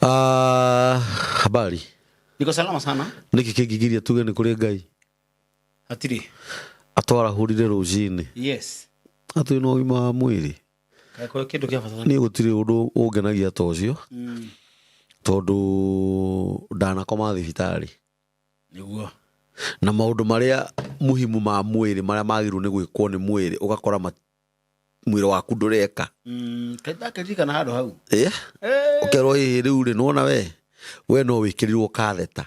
Ah, habari. Niko salama sana. Nĩkĩ kĩngĩgiria tuge nĩ kũrĩ Ngai? Hatirĩ. Atwarahũrire rũcinĩ. Yes. Atwĩ na ũgima wa mwĩrĩ. Kaĩ kũrĩ kĩndũ kĩa bata. Niĩ gũtirĩ ũndũ ũngenagia ta ũcio. Tondũ ndanakoma thibitarĩ. Nĩguo. Na maũndũ marĩa muhimu ma mwĩrĩ marĩa magĩrĩirwo nĩ gwĩkwo nĩ mwĩrĩ ũgakora mwĩrĩ waku ndũreka. Kaĩ ndakĩririkana handũ hau. Eh? Ũkerwo hihi rĩu rĩ nĩwona we no wĩkĩrirwo katheta.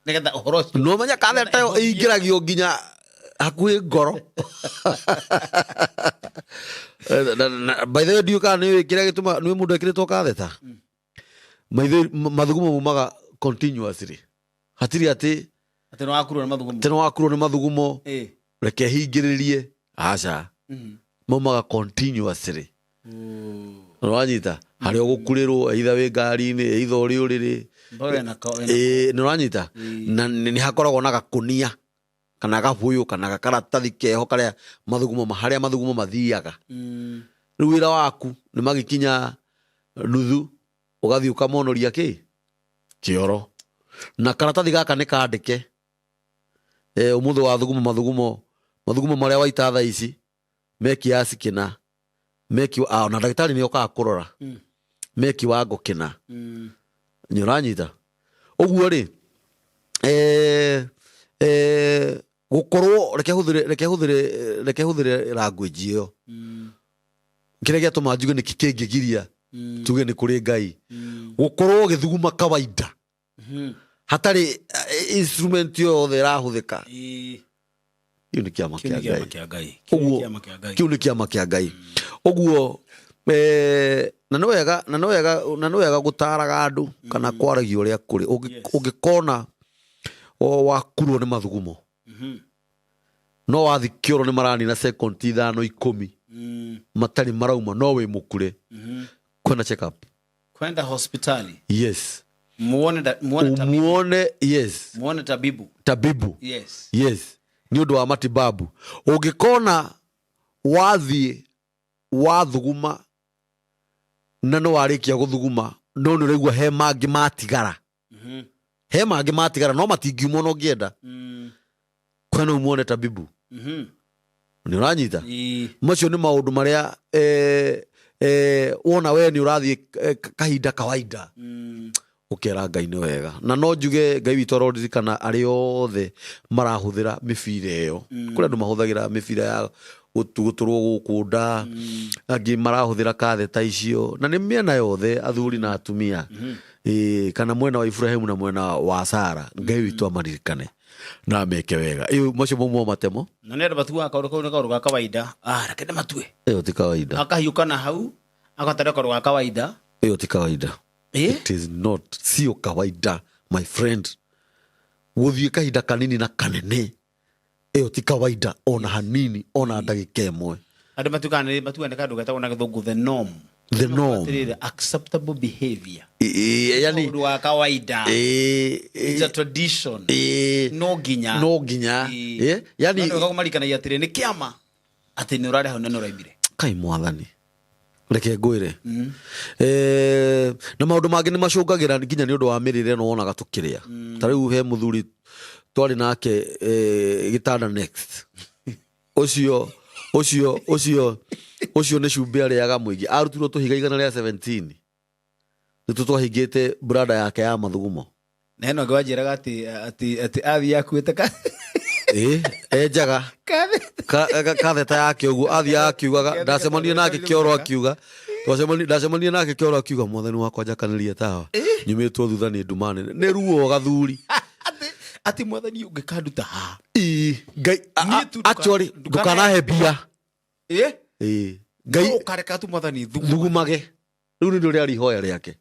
Nĩgetha ũhoro ũcio. No menya katheta ĩyo ĩingĩragio nginya hakuhĩ ngoro. By the way ndiũĩ kana nĩũĩ kĩrĩa gĩtũmaga nĩũĩ mũndũ ekĩrĩtwo katheta? Maitho mathugumo maumaga continuously. Hatirĩ atĩ Atĩ nĩ wakurwo nĩ mathugumo. Atĩ nĩ wakurwo nĩ mathugumo. Reke hingĩrĩrie. Aca. Maumaga continuously. Nĩũranyita? Harĩa ũgũkurĩrwo either wĩ ngari-inĩ, either ũrĩ ũrĩrĩ. Mboro ĩna ko- ĩna Ĩĩ, nĩũranyita? Na nĩ hakoragwo na gakũnia kana gabũyũ kana gakaratathi keho karĩa mathugumo harĩa mathugumo mathiaga. Rĩu wĩra waku nĩ magĩkinya nuthu ũgathiĩ ũkamonoria kĩ? Kĩoro. Na karatathi gaka nĩ kandĩke. Ũmũthĩ wathuguma mathugumo, mathugumo marĩa waita thaa ici me kiasi kĩna, me ona ndagĩtarĩ nĩ okaga kũrora me kiwango kĩna. Nĩ ũranyita? Ũguo rĩ, gũkorwo reke hũthĩre, reke hũthĩre, reke hũthĩre language ĩyo. Kĩrĩa gĩatũma njuge nĩkĩ kĩngĩgiria tuge nĩ kũrĩ Ngai. Gũkorwo ũgĩthuguma kawaida. Hatarĩ instrument yothe ĩrahũthĩka. Kĩu nĩ kĩama Kĩu nĩ kĩa kĩama Ngai. kĩa Ngai. Kĩu nĩ Ũguo, kĩama kĩa Ngai. kĩu nĩ kĩama kĩa Ngai. Ũguo, na nĩ wega, na nĩ wega, na nĩ wega gũtaraga andũ kana kwaragia ũrĩa kũrĩ. Ũngĩkona wakurwo nĩ mathugumo, no wathi kĩoro nĩ maranina second ithano ikũmi matarĩ marauma, no wĩ mũkure. Kwenda check up. Kwenda hospitali. Yes. Muone da, muone tabibu. Umuone, yes. Muone tabibu. Tabibu. Yes. Yes. Nĩ ũndũ wa matibabu. Ũngĩkona wathiĩ wathuguma na nĩ warĩkia gũthuguma no nĩ ũraigua he mangĩ matigara. He mangĩ matigara no matingiuma ona ũngĩenda. Kwena umuone tabibu. Nĩ ũranyita? Macio nĩ maũndũ marĩa wona we nĩ ũrathiĩ kahinda kawaida. Ũkera Ngai nĩ wega. Na no njuge Ngai witũ aroririkana arĩa othe marahũthĩra mĩbira ĩyo. Kũrĩ andũ mahũthagĩra mĩbira ya gũtũrwo gũkũ nda, angĩ marahũthĩra katheta icio, na nĩ mĩena yothe athuri na atumia. Kana mwena wa Iburahĩmu na mwena wa Sara, Ngai witũ amaririkane na ameke wega. Ĩyo macio mauma matemo. Na nĩ andũ matuaga kaũndũ kau nĩ kaũndũ ga kawaida. Ah, reke ndĩmatue. Ĩyo ti kawaida. Akahiũka na hau, agatara kaũndũ ga kawaida. Ĩyo ti kawaida. It is not. Sio kawaida, my friend. Gũthiĩ kahinda kanini na kanene. Ĩyo ti kawaida ona hanini, ona ndagĩka ĩmwe. Andũ matuĩkaga nĩ matuaga nĩ kaũndũ getagwo na gĩthũngũ the norm. The norm. Atĩrĩrĩ, acceptable behavior. Yani Kaũndũ ga kawaida. It's a tradition. No nginya. No nginya. Yani No nĩ marikanagia atĩrĩ, nĩ kĩama atĩ nĩ ũrarĩ hau na nĩ ũraimire. Kai mwathani. Reke ngwĩre. Na maũndũ mangĩ nĩ macũngagĩra nginya nĩ ũndũ wa mĩrĩre ĩno wonaga tũkĩrĩa. Ta rĩu he mũthuri twarĩ nake gĩtanda next. Ũcio, ũcio, ũcio, ũcio nĩ cumbĩ arĩaga mũingĩ. Arutirwo tũhiga igana rĩa 17. Nĩtuo twahingĩte brada yake ya mathugumo. Na hena ũngĩ wanjĩraga atĩ, atĩ athiĩ akuĩte Enjaga. Katheta yake ũguo, athiaga akiugaga, ndacemanirie nake kĩoro akiuga, ndacemanirie nake kĩoro akiuga, mwathani wakwa njakanĩrie tawa. Nyumĩtwo thutha nĩ nduma nene. Nĩ ruo gathuri. Atĩ mwathani ũngĩkanduta haha. Ngai, Niĩ tu actually, ndũkanahe mbia. Ngai No ũkareka tu mwathani thugumage. Thugumage. Rĩu nĩ rĩrĩa rihoya rĩake.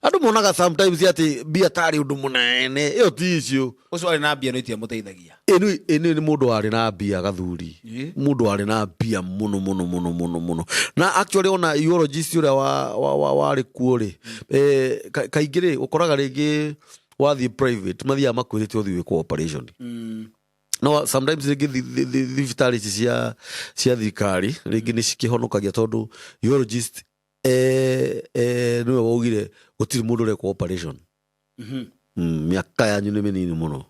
Andũ monaga sometimes atĩ mbia tarĩ ũndũ mũnene. Ĩyo ti issue. Ũcio warĩ na mbia no itiamũteithagia. Ĩno nĩ mũndũ warĩ na mbia gathuri. Mũndũ warĩ na mbia mũno, mũno, mũno, mũno, mũno. Na actually ona urologist ũrĩa warĩ kuo rĩ, kaingĩ rĩ, ũkoraga rĩngĩ wathiĩ private, mathiaga makwĩrĩte ũthiĩ wĩkwo operation. No sometimes rĩngĩ thibitarĩ ici cia thirikari rĩngĩ nĩ cikĩhonokagia tondũ urologist Nĩwe waugire gũtirĩ mũndũ ũrekwo operation. Mĩaka yanyu nĩ mĩnini mũno.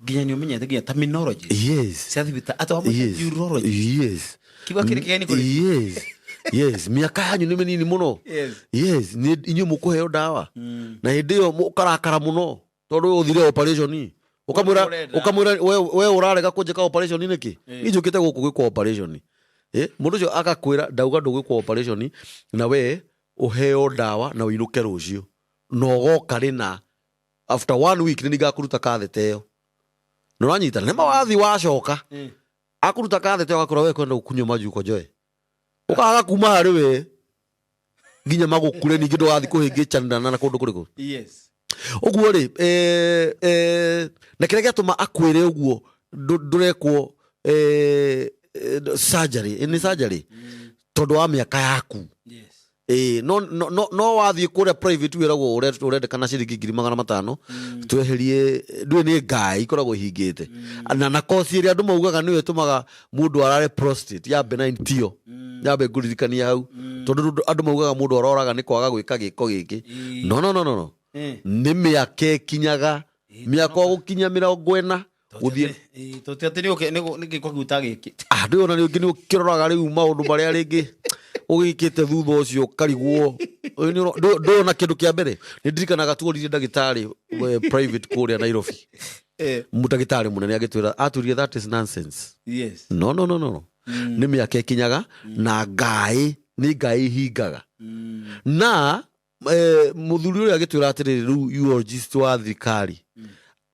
Nginya nĩ ũmenyete nginya terminology Yes. cia thibitarĩ atĩ wamwĩta urologist. Yes. Kiugo kĩrĩ kĩgeni kũrĩ. Yes, mĩaka yanyu nĩ mĩnini mũno. Yes, nĩ inyuĩ mũkũheo ndawa na hĩndĩ ĩyo ũkarakara mũno tondũ we ũthire operation, ũkamwĩra Ũrenda. ũkamwĩra we ũrarega kũnjĩka operation nĩkĩ? Niĩ njũkĩte gũkũ gwĩkwo operation. Mũndũ ũcio agakwĩra ndauga ndũgwĩkwo operation na we ũheo ndawa na ũinũke rũciũ na ũgoka rĩna after one week nĩ ningakũruta kathete ĩyo. Nĩ ũranyita? Nĩ mawathi wacoka akũruta kathete ĩyo agakwĩra we kwenda gũkunyua maji ukojoe, ũkaga kuma harĩ we nginya magũkure ningĩ ndũgathiĩ kũhĩngĩcanĩra na kũndũ kũrĩkũ. Ũguo rĩ, na kĩrĩa gĩatũma akwĩre ũguo ndũrekwo surgery, nĩ surgery tondũ wa mĩaka yaku. No wathiĩ kũrĩa private wĩragwo ũrendekana ciringi 500,000 tweherie ndũĩ nĩ ngai ikoragwo ihingĩte na kosi ĩrĩa andũ maugaga nĩyo ĩtũmaga mũndũ arare prostate ya benign tiyo nyambe ngũririkania hau tondũ andũ maugaga mũndũ aroraga nĩ kwaga gwĩka gĩko gĩkĩ. No, no, no, no, no. Nĩ mĩaka ĩkinyaga mĩaka ũgũkinya 40 gũthiĩ. Tũti atĩ nĩ gĩko kĩu gĩkĩ. Ah, ndũĩ ona rĩngĩ nĩ ũkĩroraga rĩu maũndũ marĩa rĩngĩ ũgĩkĩte thutha ũcio ũkarigwo. Ndũĩ ona kĩndũ kĩa mbere nĩ ndirikanaga tuoririe ndagĩtarĩ private kũrĩa Nairobi. Mũndagĩtarĩ mũnene agĩtwĩra atwĩrire that is nonsense. No, no, no, no, no. Nĩ mĩaka ĩkinyaga na ngai nĩ ngai ihingaga. Na mũthuri ũrĩa agĩtwĩra atĩrĩrĩ rĩu urologist wa thirikari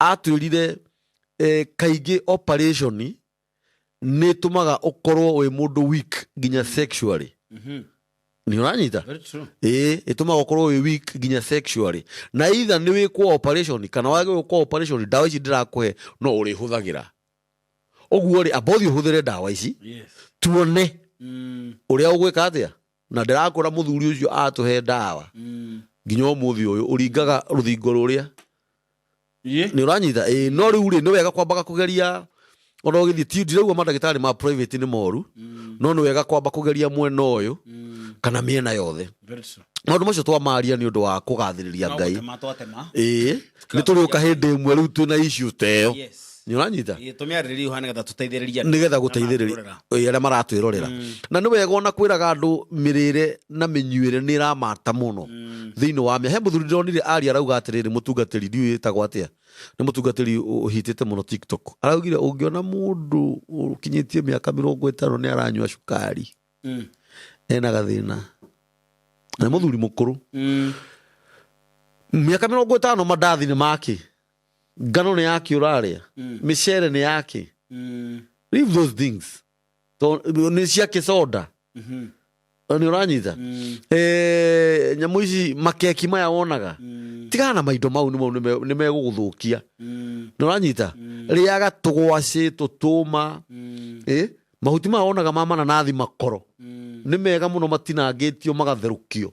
atwĩrire kaingĩ operation nĩ ĩtũmaga ũkorwo wĩ mũndũ weak nginya sexually. Nĩ ũranyita? Very true. Ĩĩ, ĩtũmaga ũkorwo wĩ weak nginya sexually na either nĩ wĩkwo operation kana wage gwĩkwo operation ndawa ici ndĩrakũhe no ũrĩhũthagĩra. Ũguo rĩ, amba ũthiĩ ũhũthĩre ndawa ici tuone ũrĩa ũgwĩka atĩa. Na ndĩrakwĩra mũthuri ũcio atũhe ndawa nginya ũmũthĩ ũyũ ũringaga rũthingo rũrĩa. Nĩ ũranyita? Ĩĩ, no rĩu rĩ nĩ wega kwambaga kũgeria ona ũgĩthiĩ ti ndirauga mandagĩtarĩ ma private nĩ moru no nĩ wega kwamba kũgeria mwena ũyũ kana mĩena yothe. Very true. Maũndũ macio twamaria nĩ ũndũ wa kũgathĩrĩria No Ngai. gũtema twatema. Ĩĩ, nĩ tũrĩũka hĩndĩ ĩmwe rĩu twĩna issue ta ĩyo. Nĩ ũranyita? Tũmĩarĩrĩrie ho nĩgetha tũteithĩrĩrie andũ nĩgetha arĩa gũteithĩrĩria maratwĩrorera. Ĩĩ, arĩa maratwĩrorera. Na nĩ wega ona kwĩraga andũ mĩrĩre na mĩnyuĩre nĩ ĩramata mũno thĩinĩ wa mĩa. He mũthuri ndĩronire aria arauga atĩrĩrĩ, mũtungatĩri ndiũĩ ĩtagwo atĩa, nĩ mũtungatĩri ũhitĩte mũno TikTok, araugire ũngĩona mũndũ ũkinyĩtie mĩaka 50 nĩ aranyua cukari ena gathĩna. Na nĩ mũthuri mũkũrũ. Mĩaka 50 mandathi nĩ make, ngano nĩ yake ũrarĩa, mĩcere nĩ yake. Leave those things. Nĩ ciake soda. Nĩ ũranyita? Nyamũ ici makeki maya wonaga. Tigana na maindo mau nĩmo nĩ megũgũthũkia. Nĩ ũranyita? Rĩaga tũgwacĩ, tũtũma. Mahuti maya wonaga ma mananathi makoro. Nĩ mega mũno matinangĩtio magatherũkio.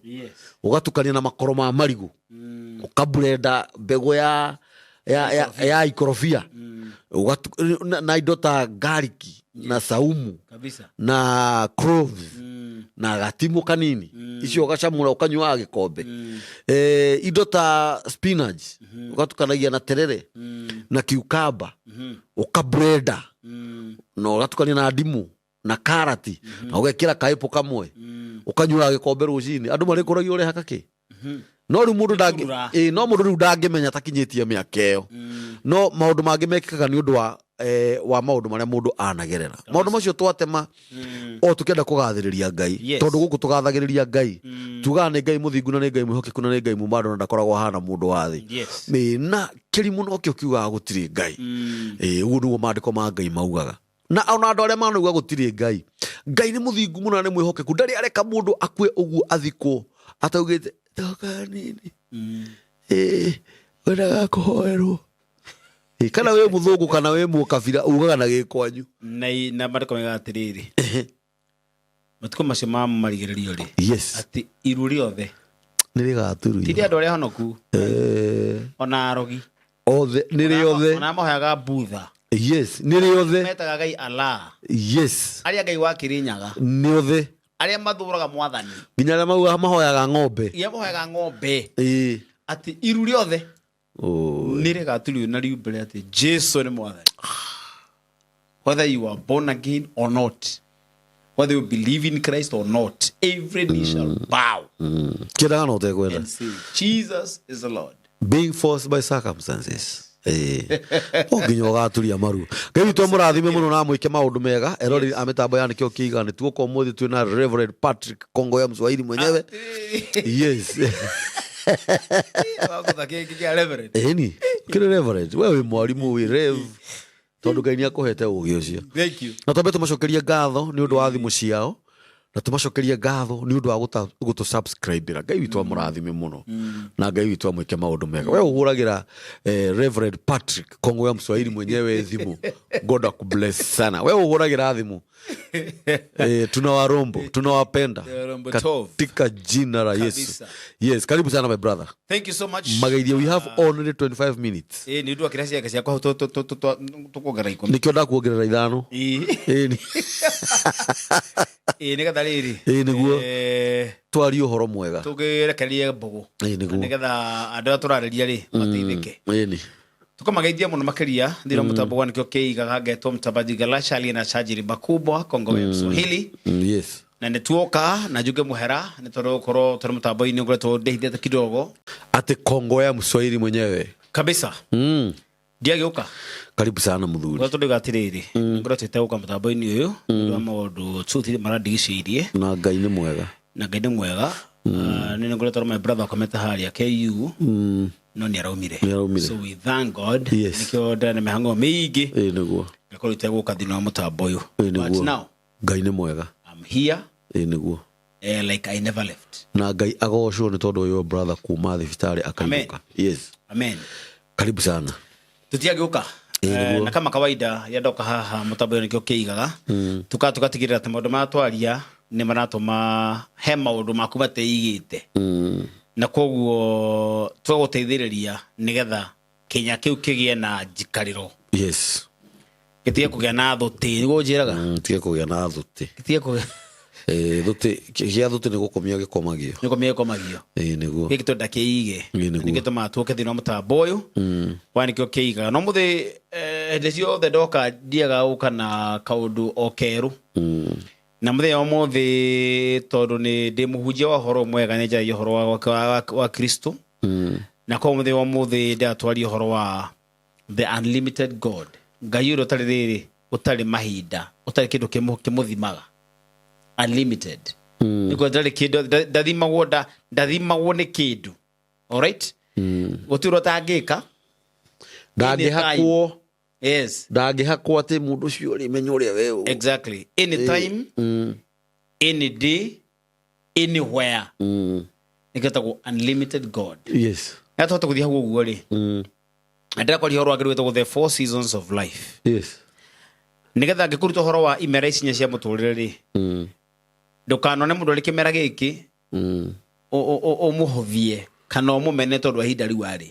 Ũgatukania na makoro ma marigũ. Ũkaburenda mbegũ ya ikorobia. Na indo ta garlic na saumu. Na cloves. Na gatimũ kanini. Icio ũgacamũra ũkanyuaga gĩkombe. Indo ta spinach. Ũgatukanagia na terere. Na cucumber. Ũkablenda. Na ũgatukania na ndimũ na karati. Na ũgekĩra kaĩpũ kamwe. Ũkanyuaga gĩkombe rũcinĩ. Andũ marĩkũragia ũrehaka kĩ? No rĩu mũndũ ndangĩ- Nĩkũrura. Ĩĩ, no mũndũ rĩu ndangĩmenya takinyĩtie mĩaka ĩyo. No maũndũ mangĩ mekĩkaga nĩ ũndũ wa maũndũ marĩa mũndũ anagerera. Maũndũ macio twatema o tũkĩenda kũgathĩrĩria Ngai. Tondũ gũkũ tũgathagĩrĩria Ngai. Tugaga nĩ Ngai mũthingu na nĩ Ngai mwĩhokeku na nĩ Ngai mumandũ na ndakoragwo ahana mũndũ wa thĩ. Ĩĩ, na kĩrimũ nokĩo kiugaga gũtirĩ Ngai. Ĩĩ, ũguo nĩguo maandĩko ma Ngai maugaga. Na ona andũ arĩa manauga gũtirĩ Ngai, Ngai nĩ mũthingu mũno na nĩ mwĩhokeku. Ndarĩ areka mũndũ akue ũguo athikwo ataugĩte toka nini. Ĩĩ, wendaga kũhoerwo. Ĩĩ, kana wĩ mũthũngũ kana wĩ mũkabira ugaga na gĩkwanyu. Na na maandĩko maugaga atĩrĩrĩ, matukũ macio ma marigĩrĩrio rĩ, atĩ iru rĩothe Nĩ rĩgaturwo. Ti andũ arĩa honoku. Ona arogi. Othe, nĩ rĩothe. Ona mahoyaga Budha. Yes, nĩ rĩothe. Metaga Ngai Allah. Arĩa Ngai wa Kĩrĩnyaga. Nĩ othe. Arĩa mathũraga Mwathani. Nginya arĩa maugaga mahoyaga ng'ombe. Iria mahoyaga ng'ombe. Ĩĩ. Atĩ iru rĩothe Oi. nĩ rĩgaturio na riumbĩre atĩ Jesu nĩ Mwathani, whether you are born again or not, whether you believe in Christ or not, every knee shall bow Kĩendaga na ũtekwenda. and say Jesus is the Lord. Being forced by circumstances. Ĩĩ. O nginya ũgaturia maru. Ngai witũ amũrathime mũno na amwĩke maũndũ mega. Erori a mĩtambo ya nĩkĩo kĩiga nĩ tuoka ũmũthĩ twĩna Reverend Patrick Kongo ya Mswahili mwenyewe. Yes. Wagũtha kĩngĩ kĩa Reverend. Ĩni. Kĩrĩ Reverend. We wĩ mwarimũ, wĩ rev. Tondũ Ngai nĩ akũhete ũgĩ ũcio. Thank you. Na twambe tũmacokerie ngatho nĩ ũndũ wa thimũ ciao, na tũmacokerie ngatho nĩ ũndũ wa gũtũ subscribe-ĩra. Ngai witũ amũrathime mũno na Ngai witũ amwĩke maũndũ mega. We ũhũragĩra Reverend Patrick Kongo ya Mswahili mwenyewe thimũ, God akubless sana. We ũhũragĩra thimũ, tunawarombo, tunawapenda Warombo tov. katika jina la Yesu. Kabisa. Yes, karibu sana my brother. Thank you so much. Magaithia, we have only 25 minutes. Ĩ nĩ ndwakĩra ciake ciakwa hau tũkuongerera 10. Nĩkĩo ndakuongerera 5. Ĩ. Ĩni. Ĩ nĩgetha rĩrĩ. Ĩ, nĩguo. Twarie ũhoro mwega. Tũkĩrekerie mbũgũ. Ĩ, nĩguo. Nĩgetha andũ arĩa tũrarĩria rĩ mateithĩke. Ĩni. Tukamagaithia mũno makĩria thĩinĩ wa mũtambo wa nĩkĩo kĩigaga ngetwo mtambaji Galasha aliye na tajiri makubwa Kongo ya Mswahili. Yes. Na nĩ tuoka na njuge mũhera nĩ tondũ gũkorwo tũrĩ mũtambo-inĩ ũkoretwo ndĩhithĩte kidogo. Atĩ Kongo ya Mswahili mwenyewe. Kabisa. Ndiagĩũka. Karibu sana mũthuri. Ũrĩa tũndĩga atĩrĩrĩ, ngoretwo itegũka mũtambo-inĩ ũyũ nĩ ũndũ wa maũndũ two three marandigicĩirie. Na Ngai nĩ mwega. Na Ngai nĩ mwega. Nĩ ngoretwo na my brother akomete harĩa KU. No nĩ araumire. Nĩ araumire. So we thank God. Yes. Nĩkĩo ndĩrĩ na mĩhang'o mĩingĩ. Ĩ, nĩguo. Ngakorwo itegũka thĩinĩ wa mũtambo ũyũ. Ĩ, But nĩguo. now Ngai nĩ mwega. I'm here. Ĩ, nĩguo. Like I never left. Na Ngai agocwo nĩ tondũ your brother kuma thibitarĩ akainũka. Yes. Amen. Karibu sana. Tutiagĩũka. Ĩ, nĩguo. Na kama kawaida rĩrĩa ndoka haha mũtambo ũyũ nĩkĩo kĩigaga, tugatigĩrĩra atĩ maũndũ marĩa twaria nĩ maratũma he maũndũ maku mateigĩte. Na koguo tũgũteithĩrĩria nĩgetha kĩnya kĩu kĩgĩe na njikarĩro. Yes. Gĩtige kũgĩa na thũtĩ, nĩguo njĩraga. Tige kũgĩa na thũtĩ. Gĩtige kũgĩa. Thũtĩ, gĩa thũtĩ nĩ gũkomio gĩkomagio. Nĩ gũkomio gĩkomagio. Ĩ, nĩguo. Gĩkĩ twenda kĩige. Ĩ, nĩguo. Nĩ gĩtũmaga tuoke thĩinĩ wa mũtambo ũyũ. Wa nĩkĩo kĩigaga. No mũthĩ, hĩndĩ ciothe ndoka ndiaga gũka na kaũndũ o kerũ. Na mũthenya wa ũmũthĩ tondũ nĩ ndĩ mũhunjia wa ũhoro mwega, nĩ njaragia ũhoro wa Kristo. Na koguo mũthenya wa ũmũthĩ ndĩratwaria ũhoro wa the unlimited God. Ngai ũrĩa ũtarĩ rĩrĩ, ũtarĩ mahinda, ũtarĩ kĩndũ kĩmũthimaga. Unlimited. Nĩguo ndarĩ kĩndũ, ndathimagwo, ndathimagwo nĩ kĩndũ. All right? Gũtirĩ ũrĩa ũtangĩka. Ndangĩhakwo. Yes. Ndangĩhakwo atĩ mũndũ ũcio rĩ, menya ũrĩa we ũ. Exactly. Anytime, any day, anywhere. Nĩgetagwo unlimited God. Yes. Na tũhote gũthiĩ hau ũguo rĩ. Na ndĩrakwaria ũhoro wa kĩndũ gĩtagwo the four seasons of life. Yes. Nĩgetha ngĩkũruta ũhoro wa imera ici inya cia mũtũrĩre rĩ. Ndũkanone mũndũ arĩ kĩmera gĩkĩ, ũmũhũthie kana ũmũmene tondũ wa ihinda rĩu arĩ.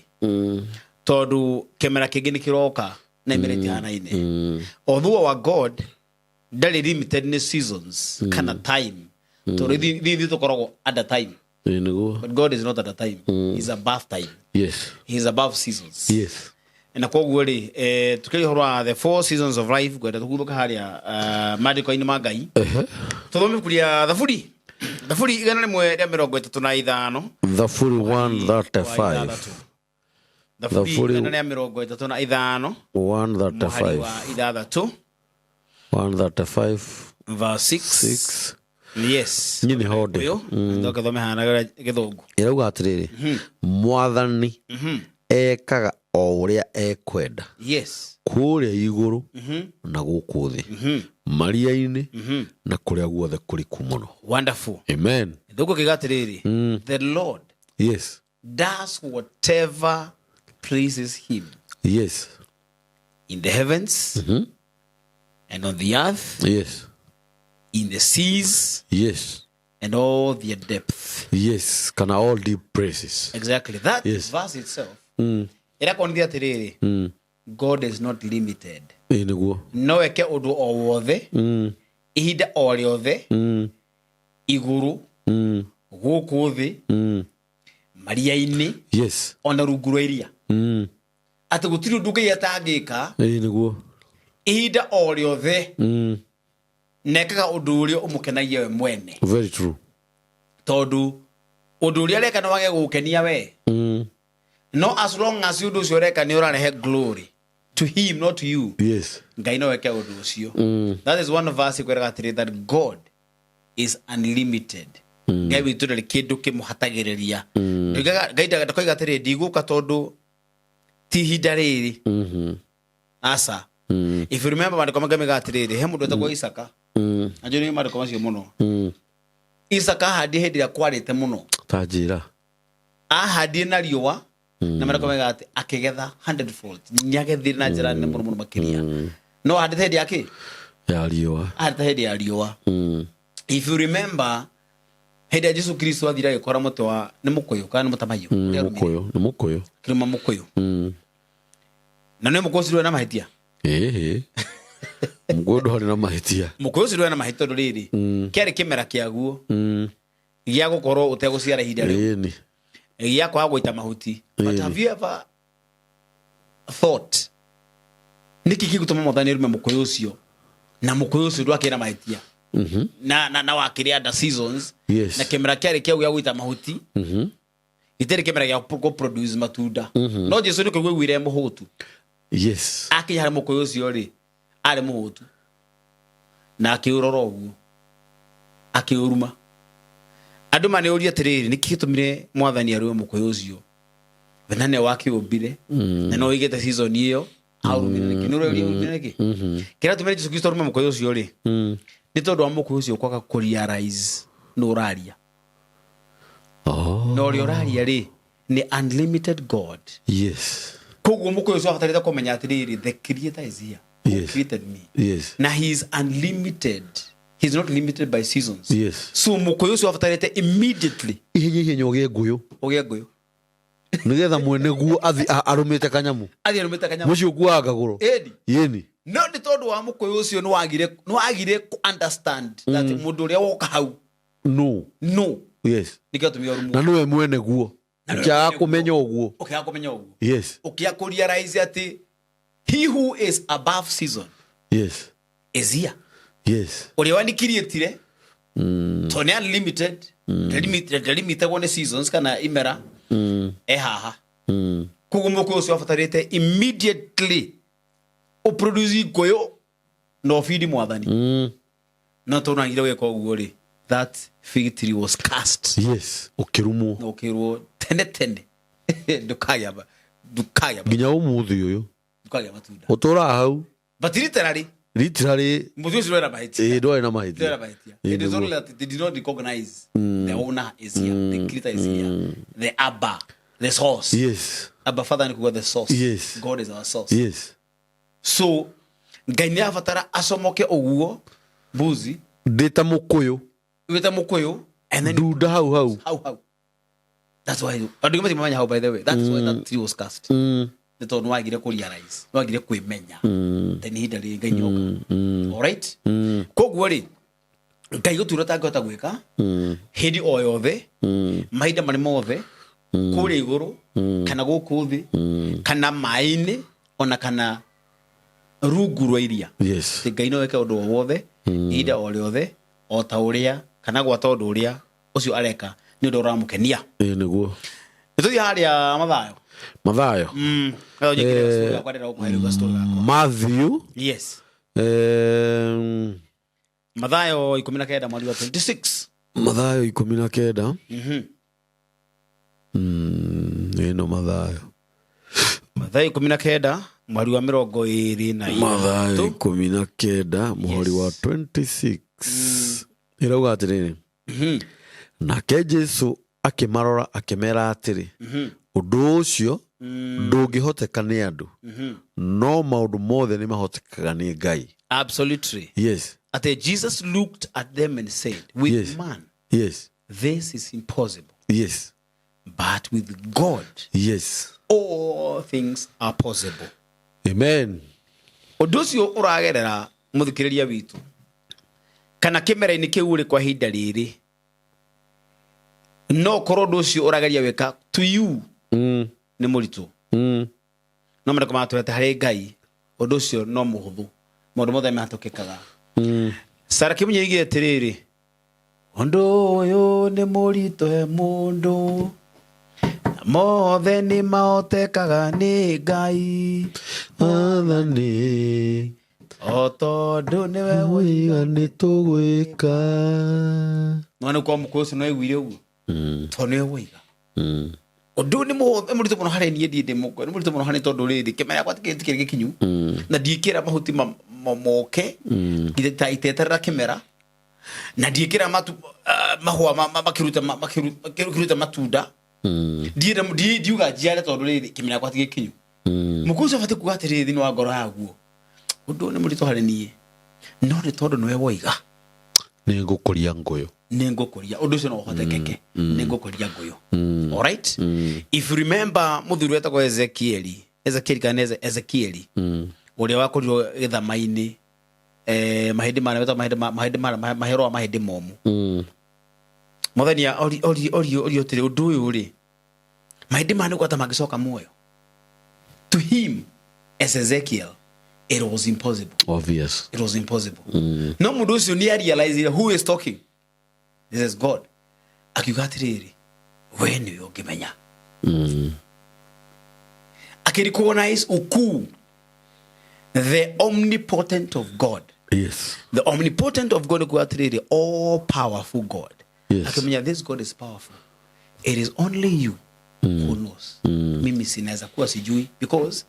Tondũ kĩmera kĩngĩ nĩ kĩroka na imera itihanaine. Although our God ndarĩ limited nĩ seasons kana time. Tondũ ithuĩ tũkoragwo under time. Ĩ, nĩguo. But God is not under time. He's above time. Yes. He's above seasons. Yes. Na koguo rĩ, tukĩaria ũhoro wa the four seasons of life, ngwenda tũguthũke harĩa, maandĩko-inĩ ma Ngai. Tũthome ibuku rĩa Thaburi. Thaburi 135. Thaburi 135. Thaburi Thaburi 135. 135. Mũhari wa ithathatũ. 135. Verse 6. 6. Yes. Niĩ nĩ honde. Ũyũ, ndoke thome haha na gĩthũngũ. Ĩrauga atĩrĩrĩ, Mwathani ekaga o ũrĩa ekwenda. Yes. Kũrĩa igũrũ na gũkũ thĩ. Maria-inĩ na kũrĩa guothe kũriku mũno. Wonderful. Amen. Thũngũ kĩga atĩrĩrĩ, the Lord Yes. does whatever pleases him. Yes. In the heavens and on the earth. Yes. In the seas. Yes. And all their depth. Yes, kana all deep places. Exactly. That Yes. verse itself. Ĩrakonithia atĩrĩrĩ, God is not limited. Ĩ, nĩguo. No eke ũndũ o wothe, ihinda o rĩothe, Igũrũ, gũkũ thĩ, maria-inĩ, ona rungu rwa iria, atĩ gũtirĩ ũndũ Ngai atangĩka. Ĩĩ, nĩguo. Ihinda o rĩothe, na ekaga ũndũ ũrĩa ũmũkenagia we mwene. Very true. Tondũ ũndũ ũrĩa areka nĩ wage gũgũkenia we, no as long as ũndũ ũcio ũreka nĩ ũrarehe glory to him, not to you, Ngai no eke ũndũ ũcio. That is one verse ĩkwĩraga atĩrĩ, that God is unlimited. Ngai witũ ndarĩ kĩndũ kĩmũhatagĩrĩria. Ngai ndakoiga atĩrĩ, "Ndigũka tondũ ti ihinda rĩrĩ." Aca. If you remember, maandĩko mangĩ mega atĩrĩrĩ, he mũndũ wetagwo Isaka. Na njũĩ nĩ maandĩko macio mũno. Isaka ahandie hĩndĩ ĩrĩa kwarĩte mũno. Ta njĩra. Ahandie na riũa, na maandĩko mega atĩ akĩgetha hundredfold. Nĩagethire na njĩra nene mũno mũno makĩria. No ahandĩte hĩndĩ ya kĩ? Ya riũa. Ahandĩte hĩndĩ ya riũa. If you remember, hĩndĩ ya Jesu Kristo athire agĩkora mũtĩ wa, nĩ mũkũyũ kana nĩ mũtamaiyũ? Ũrĩa arũmire. Mũkũyũ, nĩ mũkũyũ. Akĩrũma mũkũyũ. Na nĩ mũkũyũ ũcio ndũrĩ na mahĩtia. Ĩhĩ, mũkũyũ ndwarĩ na mahĩtia. Mũkũyũ ũcio ndũrĩ na mahĩtia, tondũ rĩrĩ, kĩarĩ kĩmera kĩaguo gĩa gũkorwo ũtegũciara ihinda rĩu, gĩa kwaga gũita mahuti. But have you ever thought nĩkĩ gĩgũtũma Mwathani arume mũkũyũ ũcio, na mũkũyũ ũcio ndwakĩrĩ na mahĩtia, na wakĩrĩ under seasons, na kĩmera kĩarĩ kĩau gĩa gũita mahuti, gĩtirĩ kĩmera gĩa kũ produce matunda? No Jesu nĩ kũigua aiguire mũhũtu. Akinya harĩ mũkũyũ ũcio rĩ, arĩ mũhũtu, na akĩũrora ũguo, akĩũruma. Andũ manĩũria atĩrĩrĩ, nĩkĩ gĩtũmire Mwathani arũme mũkũyũ ũcio, we na nĩwe wakĩũmbire, na no ũigĩte season ĩyo? Aũrumire nĩkĩ? Nĩ ũrauria ũrumire nĩkĩ? Kĩrĩa gĩatũmire Jesu Kristo arume mũkũyũ ũcio rĩ, nĩ tondũ wa mũkũyũ ũcio kwaga kũ realize nĩ ũraria. Na ũrĩa ũraria rĩ, nĩ unlimited God. Koguo mũkũyũ ũcio abatarĩte kũmenya atĩrĩrĩ, the creator is here who created me, na he is unlimited, he is not limited by seasons. So mũkũyũ ũcio abatarĩte immediately ihenya ihenya ũgĩe ngũyũ, ũgĩe ngũyũ, nĩgetha mwene guo athi arũmĩte kanyamũ. Athiĩ arũmĩte kanyamũ. Mũcio ũkuaga kagũrũ. Ĩni. Yĩni. No nĩ tondũ wa mũkũyũ ũcio nĩ wagire kũ understand that mũndũ ũrĩa woka hau no no nĩkĩo atũmire ũrumwo. Na nĩwe mwene guo. Na nĩwe ũkĩaga mwene guo. Kũmenya ũguo. Ũkĩaga kũmenya ũguo, ũkĩaga kũ realize atĩ he who is above season is here, ũrĩa wanikiriĩtire, tondũ nĩ unlimited, ndalimitagwo nĩ seasons kana imera, e haha. Koguo mũkũyũ ũcio wabatarĩte immediately ũproduce ngũyũ na ũbindi Mwathani. No tondũ nagire gwĩka ũguo rĩ, that fig tree was cast. Yes, ũkĩrumwo. Na ũkĩrwo tene tene ndũkagĩa nginya ũmũthĩ ũyũ ndũkagĩa matunda. Ũtũraga hau. But literally, literally, mũtĩ ũcio ndwarĩ na mahĩtia. Ĩĩ, ndwarĩ na Ndwarĩ na mahĩtia. mahĩtia. Ĩĩ, It is nĩguo. only that they did not recognize the owner is here, the creator is here, the Abba, the source. Abba Father nĩ kuga the source. God is our source. So Ngai nĩ abatara acomoke ũguo mbuzi. Ndĩ ta mũkũyũ. Wĩta mũkũyũ and then ndunda hau hau. Hau hau. That's why andũ matimamenya hau. By the way, that's why that tree was cast, nĩ tondũ nĩ wagire kũ realize, nĩ wagire kwĩmenya tene ihinda rĩrĩ Ngai nĩoka. Alright, koguo rĩ, Ngai gũtura tangĩhota gwĩka hĩndĩ o yothe, mahinda marĩ mothe, kũrĩa igũrũ kana gũkũ thĩ kana maĩ-inĩ ona kana rungu rwa iria, atĩ Ngai no eke ũndũ o wothe, ihinda o rĩothe, o ta ũrĩa kana gwata ũndũ ũrĩa ũcio areka nĩ ũndũ ũramũkenia. Ĩĩ, nĩguo. Nĩ tũthiĩ harĩa Mathayo. Mathayo. Mm. Matthew. Yes. Mathayo 19 mweri wa 26. Mathayo 19. Ĩno Mathayo. Mathayo 19 mweri wa 23. Mathayo 19 mũhari wa 26 ĩrauga atĩrĩrĩ, nake Jesu akĩmarora akĩmera atĩrĩ, ũndũ ũcio ndũngĩhoteka nĩ andũ, no maũndũ mothe nĩ mahotekaga nĩ Ngai. Absolutely. Ate Jesus looked at them and said, with man this is impossible, but with God all things are possible. Amen. Ũndũ ũcio ũragerera, mũthikĩrĩria witũ, kana kĩmera-inĩ kĩu ũrĩ kwa ihinda rĩrĩ. No korwo ũndũ ũcio ũrageria gwĩka to you nĩ mũritũ, no mandĩko matwĩra harĩ Ngai ũndũ ũcio no mũhũthũ, maũndũ mothe mahatũkĩkaga. Sara Kĩmunyi oigire atĩrĩrĩ, ũndũ ũyũ nĩ mũritũ he mũndũ, na mothe nĩ mahotekaga nĩ Ngai. Athani o tondũ nĩwe wĩga nĩ tũgwĩka. Mwana kwa mũkũyũ ũcio no aiguire ũguo tondũ nĩwe woiga ũndũ ũyũ nĩ mũritũ mũno harĩ niĩ, ndiĩ ndĩ mũkũyũ, nĩ mũritũ mũno harĩ tondũ rĩrĩ kĩmera gĩakwa tikĩrĩ gĩkinyu na ndiĩkĩra mahuti moke iteterera kĩmera, na ndiĩkĩra mahũa makĩruta matunda, ndiuga njiare tondũ rĩrĩ kĩmera gĩakwa ti gĩkinyu. Mũkũyũ ũcio abatiĩ kuga atĩrĩrĩ thĩinĩ wa ngoro yaguo, ũndũ ũyũ nĩ mũritũ harĩ niĩ, no nĩ tondũ nĩwe woiga nĩ ngũkũria ngũyũ, nĩ ngũkũria ũndũ ũcio no ũhotekeke, nĩ ngũkũria ngũyũ. Alright, if you remember mũthuri wetagwo Ezekieli, Ezekieli kana Ezekieli, ũrĩa wakorirwo gĩthama-inĩ, mahĩndĩ marĩa wetagwo mahĩndĩ marĩa mahero wa mahĩndĩ momũ, mwathani ori atĩrĩ, ũndũ ũyũ rĩ, mahĩndĩ maya nĩ gwata mangĩcoka muoyo? To him as Ezekiel it was impossible. Obvious. It was impossible. No mũndũ ũcio nĩ arealize who is talking. This is God. Akiuga atĩrĩrĩ, we nĩwe ũngĩmenya. Akĩrecognize ukuu, the omnipotent of God. The omnipotent of God kuga atĩrĩrĩ, all powerful God. Akĩmenya this God is powerful. It is only you who knows. Mimi sinaweza kuwa sijui because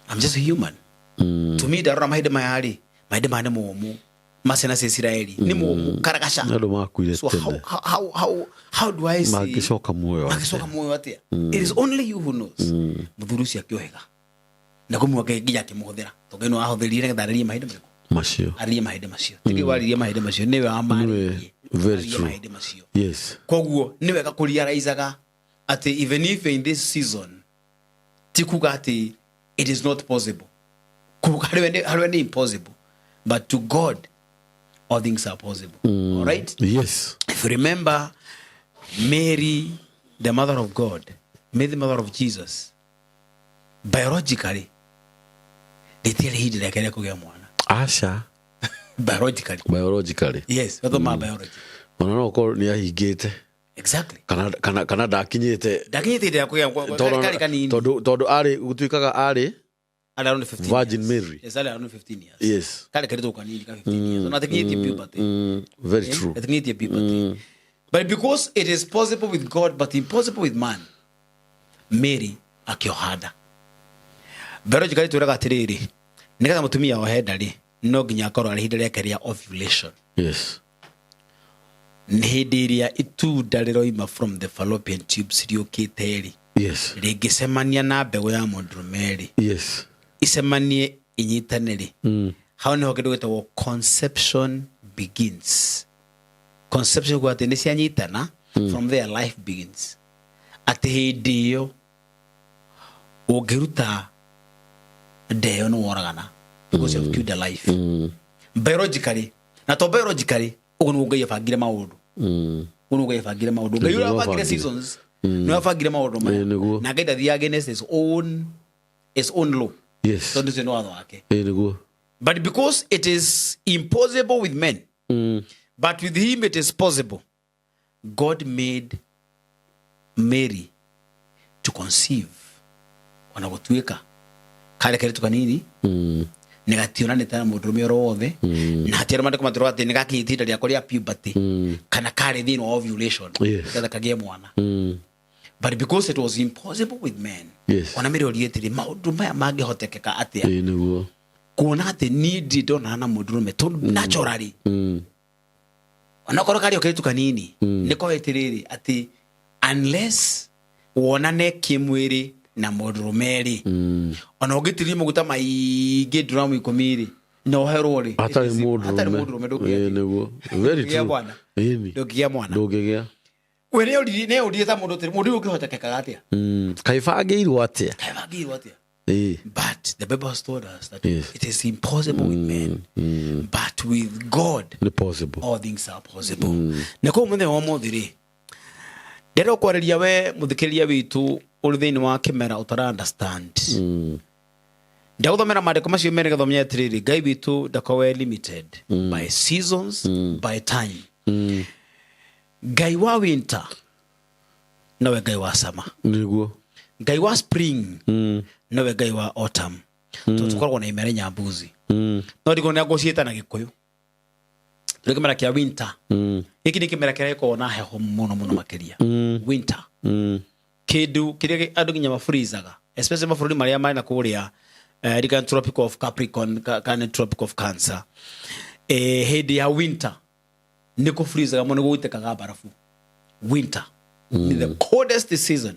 I'm just human. To me ndarora mahĩndĩ maya rĩ, mahĩndĩ maya nĩ momũ, ma ciana cia Isiraeli nĩ momũ karagaca. Andũ makuire So tene. how do I see mangĩcoka muoyo atĩa? Mangĩcoka muoyo atĩa? It is only you who knows. Mũthuri ũcio akĩohĩga na kũmwe nginya akĩmũhũthĩra tondũ nĩ wahũthĩrire nĩgetha arĩrie mahĩndĩ marĩkũ? Macio. Arĩrie mahĩndĩ macio. Tigi warĩrie mahĩndĩ macio, nĩwe wamarĩrie. Very Arĩrie true. mahĩndĩ macio. Koguo nĩ wega kũrealizaga atĩ even if in this season ti kuga atĩ it is not possible. Harĩ we nĩ impossible, but to God all things are possible. All right? Yes. If you remember Mary, the mother of God, Mary, the mother of Jesus, biologically rĩtiarĩ ihinda rĩake rĩa kũgĩa mwana. Aca. Biologically. Biologically. Yes, gathoma biology. Ona no ũkorwo nĩ ahingĩte kana ndakinyĩte. Ndakinyĩte ihinda rĩa kũgĩa karĩ kanini. Tondũ arĩ gũtuĩkaga arĩ Arĩ around 15 Virgin years. Mary. Yes, arĩ around 15 years. Karĩ kairĩtu kanini ka 15 years, ona atakinyĩtie puberty. Very true. Atakinyĩtie puberty, but because it is possible with God but impossible with man, Mary akĩoha nda. Biologically twĩraga atĩrĩrĩ, nĩgetha mũtumia ohe nda rĩ, no nginya akorwo arĩ ihinda rĩake rĩa ovulation. Nĩ hĩndĩ ĩrĩa itunda rĩroima from the fallopian tubes rĩũkĩte rĩ, rĩngĩcemania na mbegũ ya mũndũrũme rĩ, icemanie inyitane rĩ, hau nĩho kĩndũ gĩtagwo conception begins. Conception kuga atĩ nĩ cianyitana, from there life begins. Atĩ hĩndĩ ĩyo ũngĩruta nda ĩyo nĩ woragana because you have killed a life biologically. Na to biologically ũguo nĩguo Ngai abangire maũndũ. Ũguo nĩguo Ngai abangire maũndũ. Ngai ũrĩa Nĩguo abangire abangire. seasons nĩwe abangire maũndũ maya. Ĩĩ, nĩguo. Na Ngai ndathiaga against his own law, tondũ ũcio nĩ watho wake. Ĩĩ, nĩguo. But because it is impossible with men, but with him it is possible, God made Mary to conceive ona gũtuĩka karĩ kairĩtu kanini, nĩ gationanĩte na mũndũrũme oro wothe, na hatirĩ mandĩko matũraga atĩ nĩ gakinyĩte ihinda rĩako rĩa puberty kana karĩ thĩinĩ wa ovulation nĩgetha kagĩe mwana. But because it was impossible with men, ona Mary orie atĩrĩ, maũndũ maya mangĩhotekeka atĩa, Ĩĩ, nĩguo. Kuona atĩ niĩ ndirĩ ndonana na mũndũrũme? Tondũ naturally onakorwo karĩ o kairĩtu kanini, nĩ koĩ atĩrĩrĩ, atĩ unless wonane kĩmwĩrĩ na mũndũrũme rĩ, ona ũngĩtiria maguta maingĩ nduramu 10 rĩ, na ũherwo rĩ, hatarĩ hatarĩ mũndũrũme. Mũndũrũme ndũngĩgĩa. Ĩĩ, nĩguo, very Ndũngĩgĩa true. mwana. Ĩni. Ndũngĩgĩa mwana. Ndũngĩgĩa. We nĩ ũririe ta mũndũ atĩrĩ, mũndũ ũyũ ũngĩhotekekaga atĩa? Kaĩ bangĩirwo atĩa? Kaĩ bangĩirwo atĩa? Ĩĩ. But the Bible has told us that it is impossible with men, but with God nĩ possible. all things are possible. Na koguo mũthenya wa ũmũthĩ rĩ, Ndĩrenda kwarĩria we mũthikĩrĩria witũ ũrĩ thĩinĩ wa kĩmera ũtara understand. Ndagũthomera maandĩko macio merĩ gathomia atĩrĩrĩ, Ngai witũ ndakoragwo limited by seasons, by time. Ngai wa winter nowe Ngai wa summer. Nĩguo. Ngai wa spring nowe Ngai wa autumn. Tondũ tũkoragwo na imera inya mbuzi. No ndiko nĩ ngũciĩta na Gĩkũyũ. Nĩ kĩmera kĩa winter. Gĩkĩ nĩ kĩmera kĩrĩa gĩkoragwo na heho mũno mũno makĩria. Winter. Kĩndũ kĩrĩa andũ nginya mafreezaga, especially mabũrũri marĩa marĩ na kũrĩa rika Tropic of Capricorn kana Tropic of Cancer. Hĩndĩ ya winter nĩ kũfreezaga mũno, gũitĩkaga barabu. Winter ni the coldest season.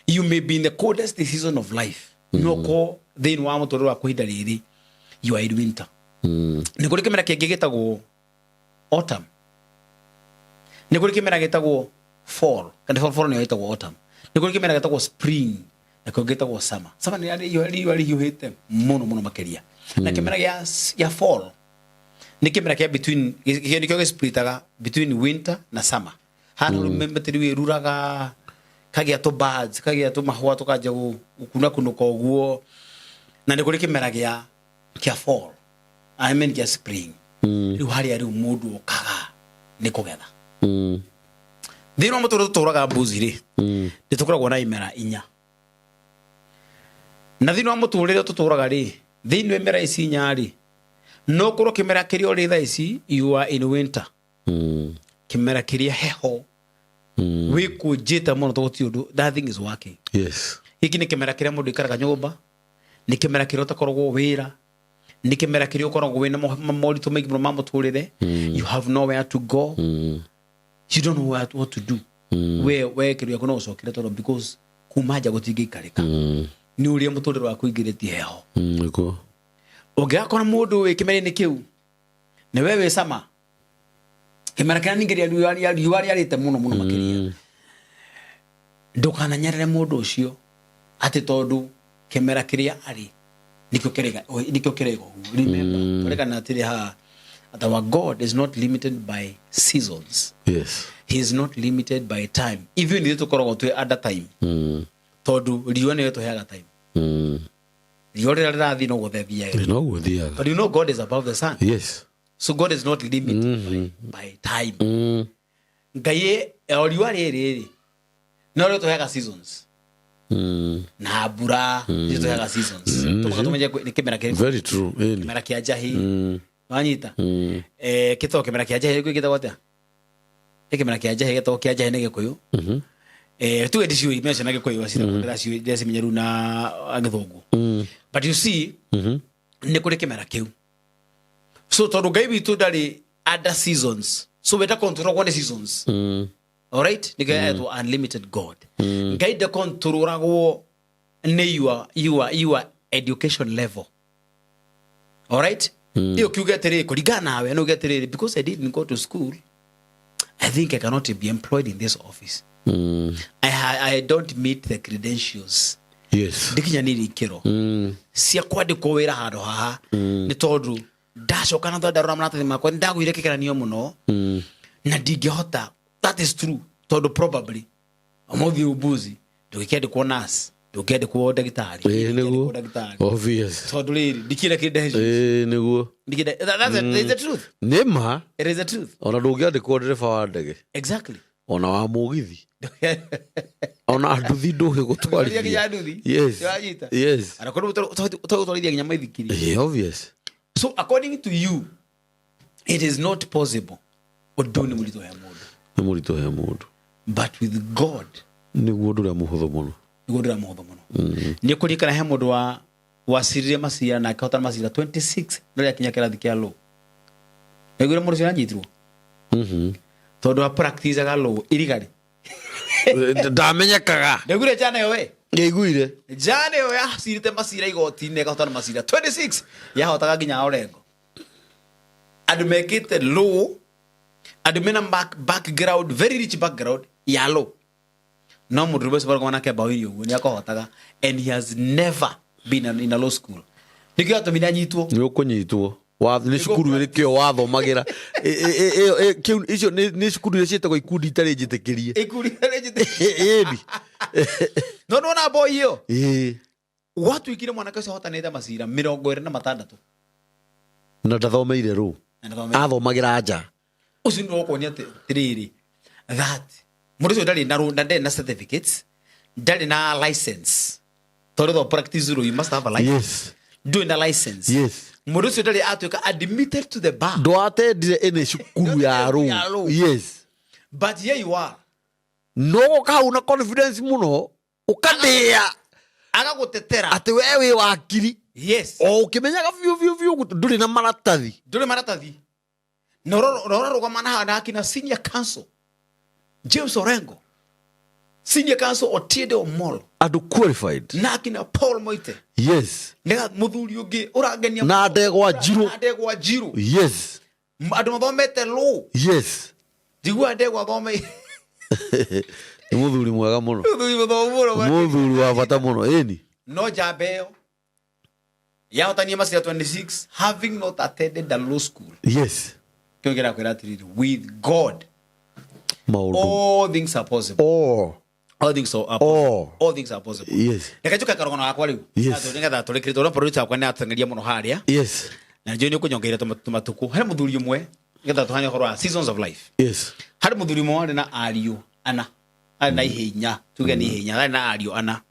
You may be in the coldest season of life, no ko thĩinĩ wa mũtũrĩre waku ihinda rĩrĩ you are in winter. Nĩ kũrĩ kĩmera kĩngĩ gĩtagwo autumn, nĩ kũrĩ kĩmera gĩtagwo fall, kana fall nĩyo ĩtagwo autumn. Nĩ kũrĩ kĩmera gĩtagwo spring, na kĩo gĩtagwo summer. Summer nĩ riũa rĩhiũhĩte mũno mũno makĩria. Na kĩmera gĩa fall nĩ kĩmera kĩa between, gĩkĩ nĩkĩo gĩsplitaga between winter na summer. Handũ mĩtĩ rĩu ĩruraga, kagĩa tũ birds, kagĩa tũ mahũa, tũkanjia gũkunakunũka ũguo. Na nĩ kũrĩ kĩmera gĩa fall, I mean gĩa spring. Rĩu harĩa rĩu mũndũ okaga nĩ kũgetha. Thĩinĩ wa mũtũrĩre tũtũraga mbuzi rĩ, nĩ tũkoragwo na imera inya. Na thĩinĩ wa mũtũrĩre tũtũraga rĩ, thĩinĩ wa imera ici inya rĩ, no korwo kĩmera kĩrĩa ũrĩ thaa ici you are in winter, kĩmera kĩrĩa heho, wĩkũnjĩte mũno tondũ gũtirĩ ũndũ, nothing is working. Gĩkĩ nĩ kĩmera kĩrĩa mũndũ aikaraga nyũmba, nĩ kĩmera kĩrĩa ũtakoragwo wĩra, nĩ kĩmera kĩrĩa ũkoragwo wĩna moritũ maingĩ mũno ma mũtũrĩre. You have nowhere to go. You don't know what to do. We kĩrĩa gĩaku no ũcokere tondũ because kuma nja gũtingĩikarĩka. Nĩ ũrĩa mũtũrĩre waku ũingĩrĩtie heho. Nĩguo. Ũngĩgakora mũndũ wĩ kĩmera-inĩ kĩu na we wĩ sama, kĩmera kĩrĩa ningĩ riũa rĩarĩte mũno mũno makĩria, ndũkananyarare mũndũ ũcio atĩ tondũ kĩmera kĩrĩa arĩ nĩkĩo kĩrega ũguo. Remember, tũrekana atĩrĩ haha that our God is not limited by seasons. He is not limited by time. Ithuĩ nĩ tũkoragwo twĩ under time. Tondũ riũa nĩyo ĩtũheaga time. Riũa rĩrĩa rĩrathiĩ noguo thethiaga. Noguo thiaga. But you know God is above the sun. So God is not limited by time. Ngai o riũa rĩrĩ rĩ no rĩo tũheaga seasons. Na mbura nĩ tũheaga seasons. Tũmaka tũmenye nĩ kĩmera kĩrĩkũ. Very true. Kĩmera kĩa njahi. Wanyita? Kĩtagwo kĩmera kĩa njahi gĩtagwo atĩa? Nĩ kĩmera kĩa njahi gĩtagwo kĩa njahi nĩ Gĩkũyũ. Tuge ndiciũĩ imera na Gĩkũyũ ndĩracimenya rĩu na Gĩthũngũ. But you see, nĩ kũrĩ kĩmera kĩu. So tondũ Ngai witũ ndarĩ under seasons, so we ndakontrolagwo nĩ seasons. Alright? Nĩkĩo etwo unlimited God. Ngai ndakontrolagwo nĩ your education level. Alright? Iyo kiuge atĩrĩrĩ, kũringana nawe, no uge atĩrĩrĩ, because I didn't go to school, I think I cannot be employed in this office. I don't meet the credentials. Ndikinyanĩirie ikĩro cia kwandĩkwo wĩra handũ haha, nĩ tondũ ndacoka na ndarora maratathi makwa nĩ ndagũire kĩgeranio mũno na ndingĩhota. That is true, tondũ probably ũmũthĩ ũmbuzi ndũngĩkĩandĩkwo nurse, ndũngĩandĩkwo ndagĩtarĩ. Ĩĩ, nĩguo. Ndũngĩandĩkwo ndagĩtarĩ. Obvious. Tondũ rĩrĩ ndikĩrĩ credentials. Ĩĩ, nĩguo. That's it, the truth. Nĩ ma. It is the truth. Ona ndũngĩandĩkwo ndereba wa ndege. Exactly. Ona wa mũgithi. Ona nduthi ndũgĩgũtwarithia. Nginya nduthi. Yes. Nĩwanyita? Yes. Ona korwo ũtwarithia nginya maithikiri. Ĩĩ, obvious. So according to you, it is not possible. Ũndũ nĩ mũritũ he mũndũ. Nĩ mũritũ he mũndũ. But with God, nĩguo ũndũ ũrĩa mũhũthũ mũno. Nĩguo ũndũ ũrĩa mũhũthũ mũno. Nĩ kũririkana he mũndũ wa wacirire macira na akĩhotana macira 26 no rĩakinya kĩrathi kĩa law. Naiguire mũndũ ũcio anyitirwo? Tondũ a practiceaga law illegally. Ndamenyekaga. Ndaiguire jana ĩyo we. Nĩaiguire. Jana ĩyo yacirĩte macira igoti-inĩ ĩkahotana macira 26, yahotaga nginya Orengo. Andũ mekĩte law, andũ mena background, very rich background ya law. No mũndũ ũcio barũgama nake mbaũ iria ũguo nĩ akohotaga, and he has never been in a law school. Nĩkĩo atũmire anyitwo. Nĩ ũkũnyitwo. Nĩ cukuru ĩrĩkũ ĩyo wathomagĩra? Icio nĩ cukuru iria ciĩtagwo ikundi itarĩ njĩtĩkĩrie. Ikundi itarĩ njĩtĩkĩrie. Ĩni. No nĩwona boy ĩyo? Ĩĩ. Gwatuĩkire mwanake ũcio ahotanĩte macira 26. Na ndathomeire rũ? Na ndathomeire. Athomagĩra nja. Ũcio nĩ ũkuonia atĩrĩrĩ, that mũndũ ũcio ndarĩ na ndarĩ na certificates, ndarĩ na license, tondũ the practice rule you must have a license. Ndũrĩ na license. Mũndũ ũcio ndarĩ atuĩka admitted to the bar. Ndwatendire ĩnĩ cukuru ya Ndwatendire ya rũ. rũ. But here you are. No ũgoka hau na confidence mũno, ũkandĩa. Agagũtetera. Atĩ we wĩ wakiri. O ũkĩmenyaga biũ biũ biũ ndũrĩ na maratathi. Ndũrĩ maratathi. Na ũrarũgama na akina senior counsel James Orengo, senior counsel Otiende Omolo, andũ qualified, na akina Paul Moite. Nĩ mũthuri ũngĩ ũrangenia Na mũno. Ndegwa Njirũ. Na Ndegwa Njirũ. Andũ mathomete law. Njiguaga Ndegwa athome. Nĩ mũthuri mwega mũno. Mũthuri mũthomu mũno. Mũthuri wa bata mũno, ĩni. No njamba ĩyo yahotania macira 26 having not attended the law school. Kĩo kĩrakwĩra atĩrĩrĩ, with God maũndũ all things are possible. All. All things are possible. All. All things are possible. Reke njũke karũgano gakwa rĩu. Nĩgetha tũrĩkĩrie, tondũ producer wakwa nĩ ateng'eria mũno harĩa. Na njũĩ nĩ ũkũnyongeire tũmatukũ. Harĩ mũthuri ũmwe, nĩgetha tũhanye ũhoro wa seasons of life. Harĩ mũthuri ũmwe warĩ na ariũ ana, arĩ na ihĩ inya, tuge nĩ ihĩ inya, arĩ na ariũ ana.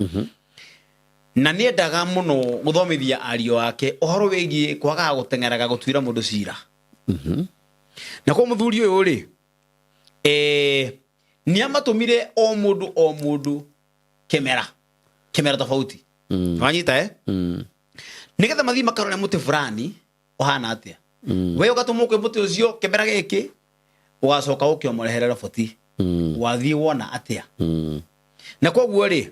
Na nĩendaga mũno gũthomithia ariũ ake ũhoro wĩgiĩ kwagaga gũteng'eraga gũtuĩra mũndũ cira. Na kwa mũthuri ũyũ rĩ, nĩ amatũmire o mũndũ o mũndũ kĩmera kĩmera tofauti. Wanyita, eh? Nĩgetha mathiĩ makarore mũtĩ fulani ũhana atĩa. We ũgatũmwo kwĩ mũtĩ ũcio kĩmera gĩkĩ, ũgacoka ũke ũmũrehere roboti. Wathiĩ wona atĩa. Na koguo rĩ,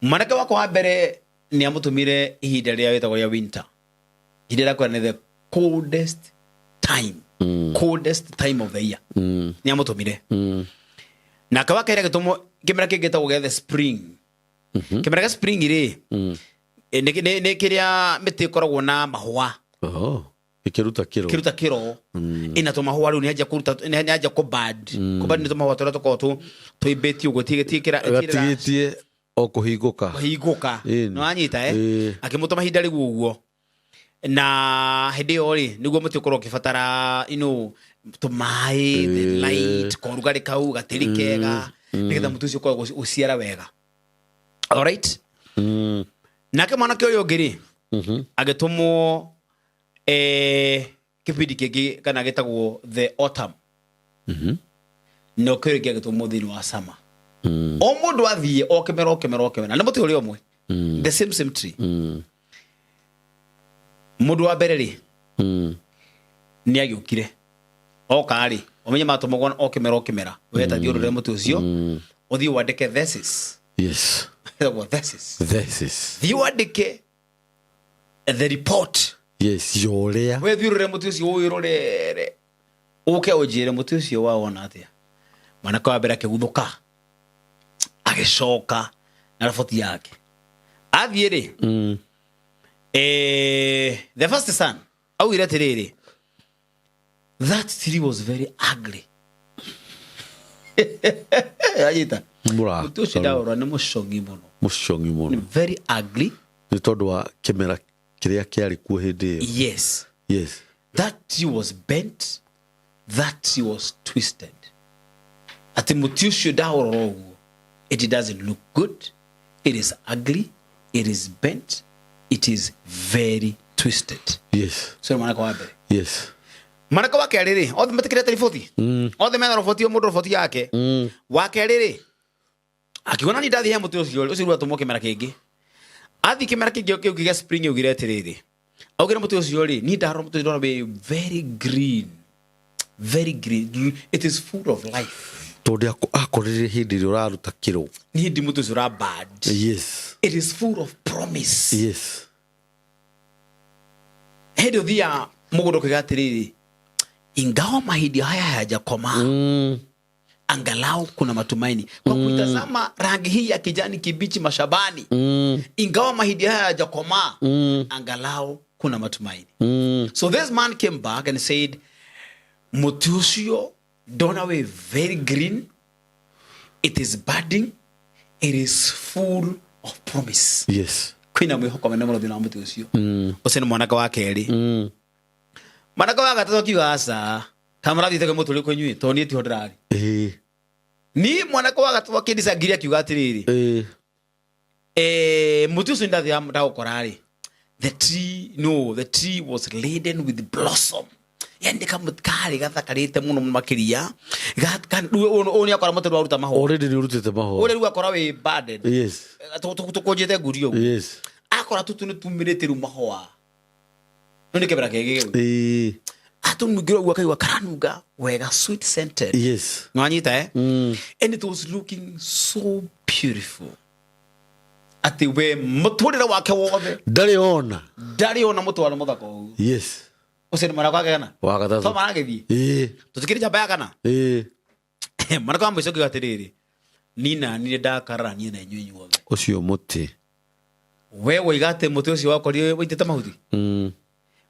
mwanake wakwa wa mbere nĩ amũtũmire ihinda rĩrĩa rĩtagwo rĩa winter, ihinda rĩa kwĩra nĩ the coldest time, coldest time of the year. Nĩ amũtũmire. Nake wa kerĩ agĩtũmwo kĩmera kĩngĩ gĩtagwo gĩa the spring. Kĩmera gĩa spring rĩ, nĩ kĩrĩa mĩtĩ ĩkoragwo na mahũa. Oh, ĩkĩruta kĩro. Kĩruta kĩro, ĩna tũmahũa rĩu nĩanjia kũruta, nĩanjia kũbud. Kũbud nĩ tũmahũa tũrĩa tũkoragwo tũimbĩtie ũguo, Gatigĩtie o kũhingũka. Kũhingũka. Ĩni. Nĩ wanyita, eh? Ĩĩ. Akĩmũtũma ihinda rĩu ũguo, na hĩndĩ ĩyo rĩ, nĩguo mũtĩ ũkorwo ũkĩbatara tũmaĩ, the light, korugarĩ kau gatĩri kega, nĩgetha mũtĩ ũcio ũkorwo ũciara wega. Alright. Nake mwanake ũyũ ũngĩ rĩ, agĩtũmwo kĩbindi kĩngĩ kana gĩtagwo the autumn. Na ũkĩrĩ kĩngĩ agĩtũmwo thĩinĩ wa summer. O mũndũ athiĩ o kĩmera, o kĩmera, o kĩmera, na nĩ mũtĩ ũrĩa ũmwe, the same tree. Mũndũ wa mbere rĩ, nĩ agĩũkire oka rĩ, ũmenye matũmagwo o kĩmera o kĩmera, we ta thiĩ ũrore mũtĩ ũcio, ũthiĩ wandĩke thesis. Ĩtagwo thesis. Thesis. Thiĩ wandĩke the report. Yes, yorea. We thiĩ ũrore mũtĩ ũcio, ũwĩrorere, ũke ũnjĩre mũtĩ ũcio wawona atĩa. Mwanake wa mbere akĩguthũka, agĩcoka na roboti yake. Athiĩ rĩ, the first son augire atĩrĩrĩ, that tree was very ugly. Anyita? Mũra. Mũtĩ ũcio ndaũrora nĩ mũcong'i mũno. Mũcong'i mũno. Nĩ very ugly. Nĩ tondũ wa kĩmera kĩrĩa kĩarĩ kuo hĩndĩ ĩyo. That tree was bent, that tree was twisted. Atĩ mũtĩ ũcio ndaũrora ũguo, it doesn't look good, it is ugly, it is bent, it is very twisted. So nĩ mwanake wa mbere. Mwanake wa kerĩ rĩ, othe matikĩrete riboti, othe mena roboti, o mũndũ roboti yake. Wa kerĩ rĩ, akiuga nani ndathiĩ he mũtĩ ũcio ũcio, rĩu atũmwo kĩmera kĩngĩ. Athiĩ kĩmera kĩngĩ kĩu gĩa spring, augire atĩrĩrĩ, augire mũtĩ ũcio rĩ, niĩ ndarora mũtĩ ũcio ndona wĩ very green, very green, it is full of life. Tondũ akorire hĩndĩ ĩrĩa ũraruta kĩro. Niĩ ndi mũtĩ ũcio ũra bud. It is full of promise. Hĩndĩ ũthiaga mũgũnda ũkauga atĩrĩrĩ, ingawa mahindi haya hayajakomaa, angalau kuna matumaini kwa kuitazama rangi hii ya kijani kibichi mashambani. Ingawa mahindi haya hayajakomaa, angalau Kuna matumaini. So this man came back and said, muti ucio ndona wĩ very green, it is budding, it is full of promise. Kwĩna mwĩhoko mũnene mũno thĩinĩ wa mũtĩ ũcio. Ũcio nĩ mwanake wa kerĩ. Mwanake wa gatatũ akiuga, aca, kana mũrathiĩte kwĩ mũtĩ ũrĩkũ inyuĩ, tondũ niĩ tiho ndĩrathiĩ. Niĩ mwanake wa gatatũ akĩdisagree, akiuga atĩrĩrĩ, mũtĩ ũcio ndathiĩ ndagũkora rĩ, the tree, no, the tree was laden with blossom, yani kamũtĩ karĩ gathakarĩte mũno makĩria. Rĩu ũyũ nĩ akora mũtĩ waruta mahũa. Already nĩ ũrutĩte mahũa. Ũrĩa rĩu akora wĩ budded. Tũkũnjĩte nguri ũguo. Akora tũtũ nĩ tumĩrĩte rĩu mahũa, no nĩ kĩmera kĩngĩ kĩu. Atũnungĩra ũguo akaigua karanunga wega, sweet scented. Nwanyita, eh? And it was looking so beautiful atĩ we mũtũrĩre wake wothe ndarĩ ona ndarĩ ona mũtĩ warĩ mũthaka ũguo. Ũcio nĩ mwana kwake kana? Wa gatatũ. To maragĩthiĩ. Tũtikĩrĩ njamba ya kana. Mwanake wa mũico akiuga atĩrĩrĩ, nina nire ndakararania na inyuĩ inyuothe. Ũcio mũtĩ. We woiga atĩ mũtĩ ũcio wakorire waitĩte mahuti.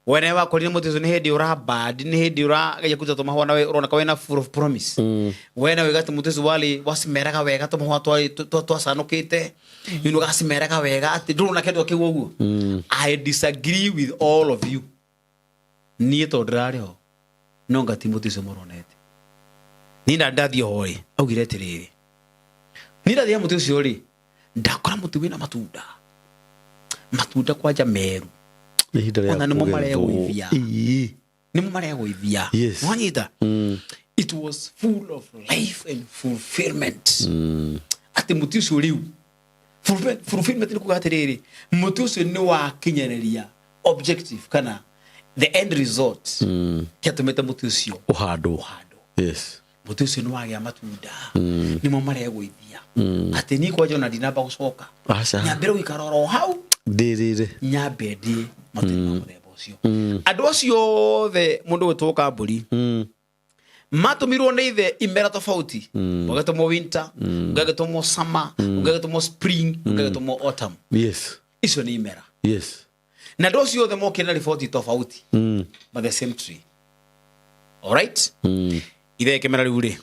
We nawe wakorire mũtĩ ũcio nĩ hĩndĩ ũrabandi, nĩ hĩndĩ ũrageria kũruta tũmahũa, nawe ũroneka wĩna full of promise. We nawe woiga atĩ mũtĩ ũcio warĩ wacimeraga wega, tũmahũa twacanũkĩte, gacimeraga wega atĩ ndũrona kĩndũ kĩu ũguo. I disagree with all of you. Niĩ tondũ ndĩrarĩ ho, no ngati mũtĩ ũcio mũronete niĩ nda ndathiĩ ho rĩ, augire atĩrĩrĩ, niĩ ndathiĩ mũtĩ ũcio rĩ, ndakora mũtĩ wĩna matunda, matunda kwanja meru. Nĩ ihinda rĩa Ona nĩmo kũgethwo. maregũithia. Nĩmo maregũithia. Nwanyita, it was full of life and fulfillment, atĩ mũtĩ ũcio rĩu fulfillment nĩ kuga atĩrĩrĩ, mũtĩ ũcio nĩ wakinyanĩria objective kana the end result kĩatũmĩte mũtĩ ũcio ũhandwo. Ũhandwo. Mũtĩ ũcio nĩ wagĩa matunda, nĩmo maregũithia, atĩ niĩ kwanja ona ndinamba gũcoka. Aca. Nyambĩre gũikara oro hau. Ndĩrĩre. Nyambe ndĩe matunda ma mũthemba ũcio. Andũ acio othe, mũndũ gwĩtwo Kambũri, matũmirwo nĩ ithe imera tofauti. Ũngĩ agĩtũmwo winter, ũngĩ agĩtũmwo summer, ũngĩ agĩtũmwo spring, ũngĩ agĩtũmwo autumn. Icio nĩ imera. Na andũ acio othe mokire na riboti tofauti, but the same tree. Alright. Ithe kĩmera rĩu rĩ,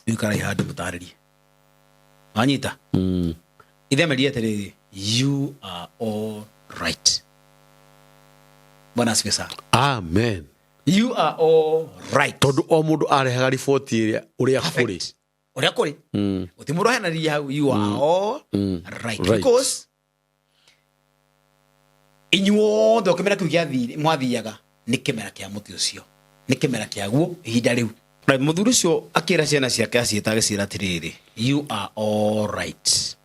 ikarai handũ mũtarĩrie, wanyita? Ithe amerie atĩrĩrĩ, you are all right. Bwana asifiwe sana. Amen. You are all right. Tondũ o mũndũ arehaga riboti ĩrĩa ũrĩa kũrĩ. Perfect. Ũrĩa kũrĩ, gũtirĩ mũndũ ahenanirie hau. You are all right. Because inyuothe o kĩmera kĩu gĩathire mwathiaga nĩ kĩmera kĩa mũtĩ ũcio, nĩ kĩmera kĩaguo ihinda rĩu. Right, mũthuri ũcio akĩra ciana ciake, aciĩta, agĩciĩra atĩrĩrĩ, you are all right,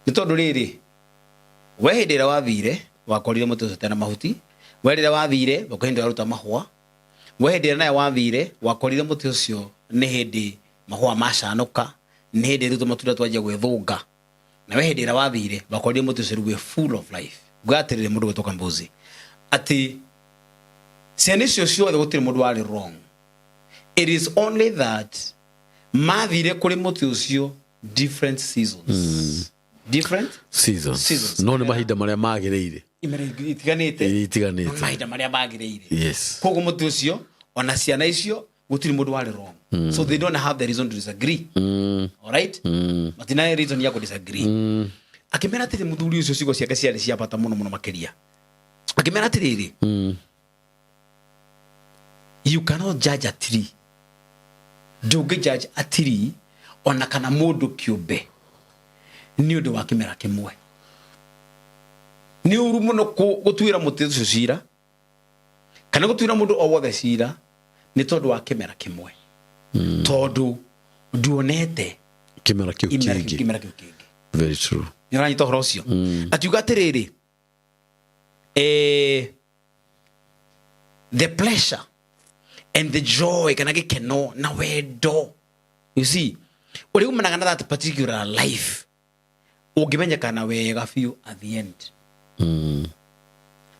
nĩ tondũ rĩrĩ, we hĩndĩ ĩrĩa wathire wakorire mũtĩ ũcio tena mahuti, we rĩrĩa wathire wakorire hĩndĩ waruta mahũa, we hĩndĩ ĩrĩa nawe wathire wakorire mũtĩ ũcio nĩ hĩndĩ mahũa macanũka, nĩ hĩndĩ rĩu tũmatunda twanjia gwĩthũnga, na we hĩndĩ ĩrĩa wathire wakorire mũtĩ ũcio rĩu wĩ full of life. Nguga atĩrĩrĩ, mũndũ gwĩtwo Kambuzi, atĩ ciana icio ciothe gũtirĩ mũndũ warĩ wrong. It is only that mathire kũrĩ mũtĩ ũcio different seasons, different seasons. Seasons. No nĩ mahinda marĩa magĩrĩire. Imera itiganĩte. Itiganĩte. No mahinda marĩa magĩrĩire. Koguo mũtĩ ũcio ona ciana icio gũtirĩ mũndũ warĩ wrong, so they don't have the reason to disagree. Alright, matina reason ya ku disagree. Akĩmera atĩrĩ, mũthuri ũcio, ciugo ciake ciarĩ cia bata mũno mũno makĩria, akĩmera atĩrĩrĩ, you cannot judge a tree, ndũngĩ judge a tree ona kana mũndũ kĩũmbe nĩ ũndũ wa kĩmera kĩmwe. Nĩ ũru mũno gũtuĩra mũtĩ ũcio cira kana gũtuĩra mũndũ o wothe cira nĩ tondũ wa kĩmera kĩmwe, tondũ nduonete kĩmera kĩu imera kĩngĩ. Kĩmera kĩu kĩngĩ. Very true. Nĩ ũranyita ũhoro ũcio? Akiuga atĩrĩrĩ, the pleasure and the joy kana gĩkeno na wendo, you see, ũrĩa umanaga na that particular life ũngĩmenyekana wega biũ at the end.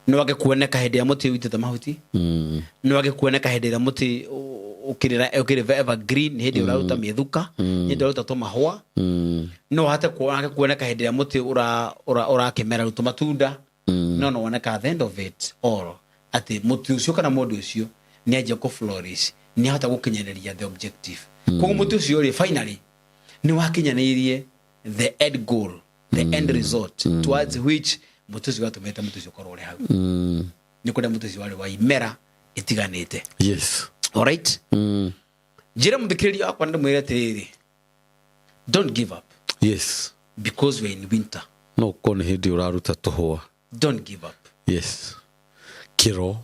Nĩ wage kuoneka hĩndĩ ya mũtĩ ũitĩte mahuti, nĩ wage kuoneka hĩndĩ ĩrĩa mũtĩ ũkĩrĩ evergreen, hĩndĩ ũraruta mĩthuka, hĩndĩ ũraruta tũmahũa. No hate wage kuoneka hĩndĩ ĩrĩa mũtĩ ũrakĩmera rĩu tũmatunda. No no woneka at the end of it all atĩ mũtĩ ũcio kana mũndũ ũcio nĩ anjia kũ flourish, nĩ ahota gũkinyanĩria the objective. Koguo mũtĩ ũcio rĩ, finally nĩ wakinyanĩirie the end goal, the end result towards which mũtĩ ũcio watũmĩte mũtĩ ũcio ũkorwo ũrĩ hau. Nĩ kũrĩa mũtĩ ũcio warĩ wa imera ĩtiganĩte. Alright, njĩre mũthikĩrĩria wakwa, ndĩmwĩre atĩrĩrĩ, don't give up because we're in winter. No ũkorwo nĩ hĩndĩ ũraruta tũhũa. Don't give up. Yes, kĩro.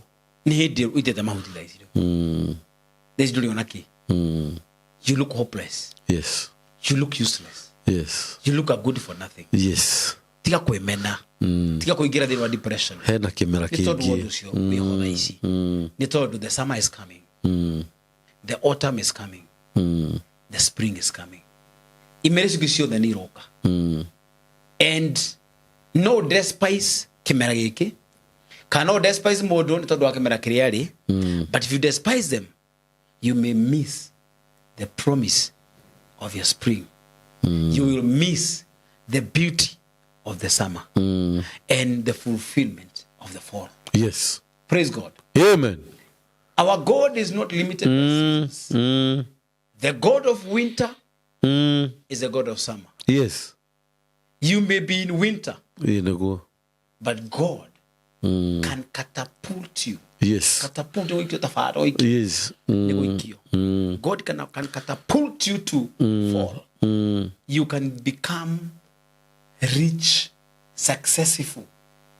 Nĩ hĩndĩ ũitĩte mahuti thaa ici rĩu. Thaa ici ndũrĩ ona kĩ. You look hopeless. You look useless. You look a good for nothing. Tiga kwĩmena, tiga kũingĩra thĩinĩ wa depression Hena kĩmera nĩ tondũ wa ũndũ kĩngĩ. Ũcio wĩho thaa ici, nĩ tondũ the summer is coming, the autumn is coming, the spring is coming. Imera icio ingĩ ciothe nĩ iroka, and no despise kĩmera gĩkĩ kana no despise mũndũ nĩ tondũ wa kĩmera kĩrĩa arĩ, but if you despise them, you may miss the promise of your spring. You will miss the beauty of the summer and the fulfillment of the fall. Praise God. Amen. Our God is not limited by seasons. The God of winter is the God of summer. You may be in winter, Ĩ nĩguo. but God can catapult you. Catapult ũgũikio ta bara ũikio. Nĩ gũikio. God can catapult you to fall. You can become rich, successful,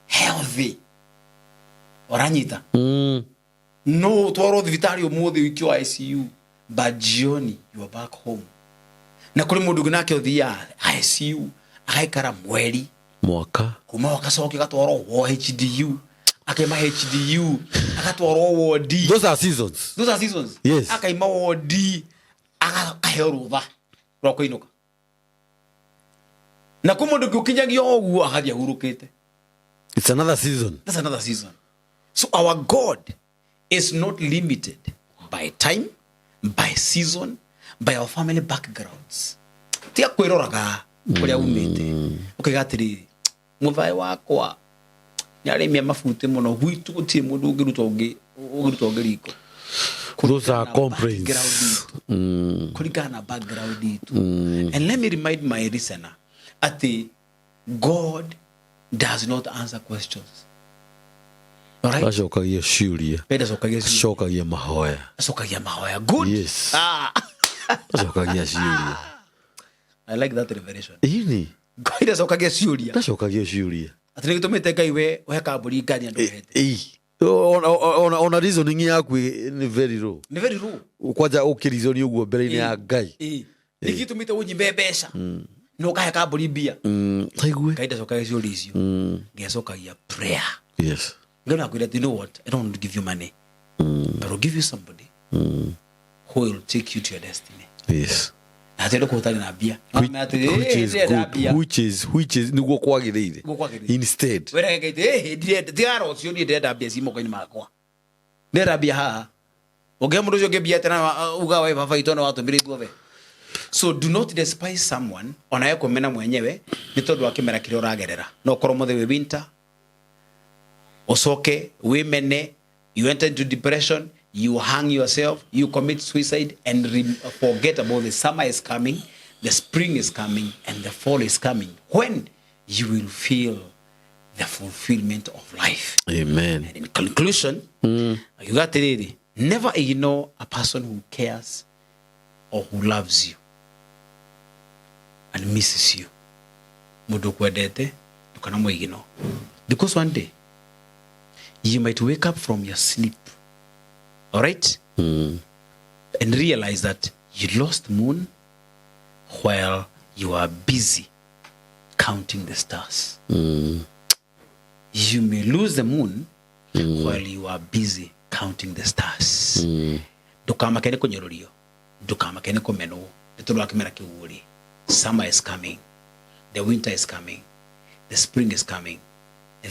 healthy. Ũranyita? No ũtwarwo thibitarĩ ũmũthĩ ũikio ICU, but jioni you are back home. Na kũrĩ mũndũ ũngĩ nake ũthiaga ICU agaikara mweri, Mwaka. Kuma agacoka agatwarwo wo HDU, akaima HDU agatwarwo wodi. Those are seasons. Those are seasons. Akaima wodi, akaheo rũtha rwa kũinũka, na kwĩ mũndũ ũngĩ ũkinyagia o ũguo agathiĩ ahurũkĩte. It's another season. That's another season. So our God is not limited by time, by season, by our family backgrounds. Tiga kwĩroraga kũrĩa umĩte ũkaiga atĩrĩrĩ, mũthaĩ wakwa nĩ arĩmia mabuti mũno, gwitũ gũtirĩ mũndũ ũngĩruta ũngĩ ũngĩruta ũngĩ riko. Those are Kũringana na complaints. background itũ. Kũringana na background itũ. And let me remind my listener atĩ God does not answer questions. Alright? Acokagia ciũria. Ngai ndacokagia ciũria. Acokagia mahoya. Acokagia mahoya. Good. Ah, Acokagia ciũria. I like that revelation. Ĩni. Ngai ndacokagia ciũria. Ndacokagia ciũria. Atĩ nĩ gĩtũmĩte Ngai we ũhe kambũri ngani andũ mehete. Ĩ. Ona reasoning yaku nĩ very low. Nĩ very low. Kwanja ũkĩreason ũguo mbere-inĩ ya Ngai. Ĩ. Nĩ gĩtũmĩte ũnyime mbeca na ũkahe kambũri mbia? Taigue. Ngai ndacokagia ciũria icio. Ngai acokagia prayer. Ngai no akwĩra, "You know what? I don't want to give you money, but I'll give you somebody who will take you to your destiny." Na hatirĩ kũhutania na mbia. Which is good. Which is nĩguo kwagĩrĩire. Nĩguo kwagĩrĩire. Instead. Wĩrage Ngai atĩ, "Ĩ, ndirenda tigara ũcio, niĩ ndĩrenda mbia ci moko-inĩ makwa, ndĩrenda mbia haha." Ũngĩhe mũndũ ũcio ũngĩ mbia tena uga we baba itũ nĩ watũmire ithuothe. So do not despise someone onawe kũmena mwenyewe nĩ tondũ wa kĩmera kĩrĩa ũragerera. No ũkorwo mũthĩ wĩ winter, ũcoke wĩmene, you enter into depression, you hang yourself, you commit suicide and forget about the summer is coming, the spring is coming and the fall is coming, when you will feel the fulfillment of life. Amen. And in conclusion, akiuga atĩrĩrĩ, never ignore a person who cares or who loves you and misses you. Mũndũ ũkwendete ndũkanamũignore, because one day you might wake up from your sleep, all right, and realize that you lost moon while you are busy counting the stars. You may lose the moon while you are busy counting the stars. Ndũkamake nĩ kũnyũrũrio, ndũkamake nĩ kũmenwo nĩ tondũ wa kĩmera kĩu ũrĩ. Summer is coming, the winter is coming, the spring is coming,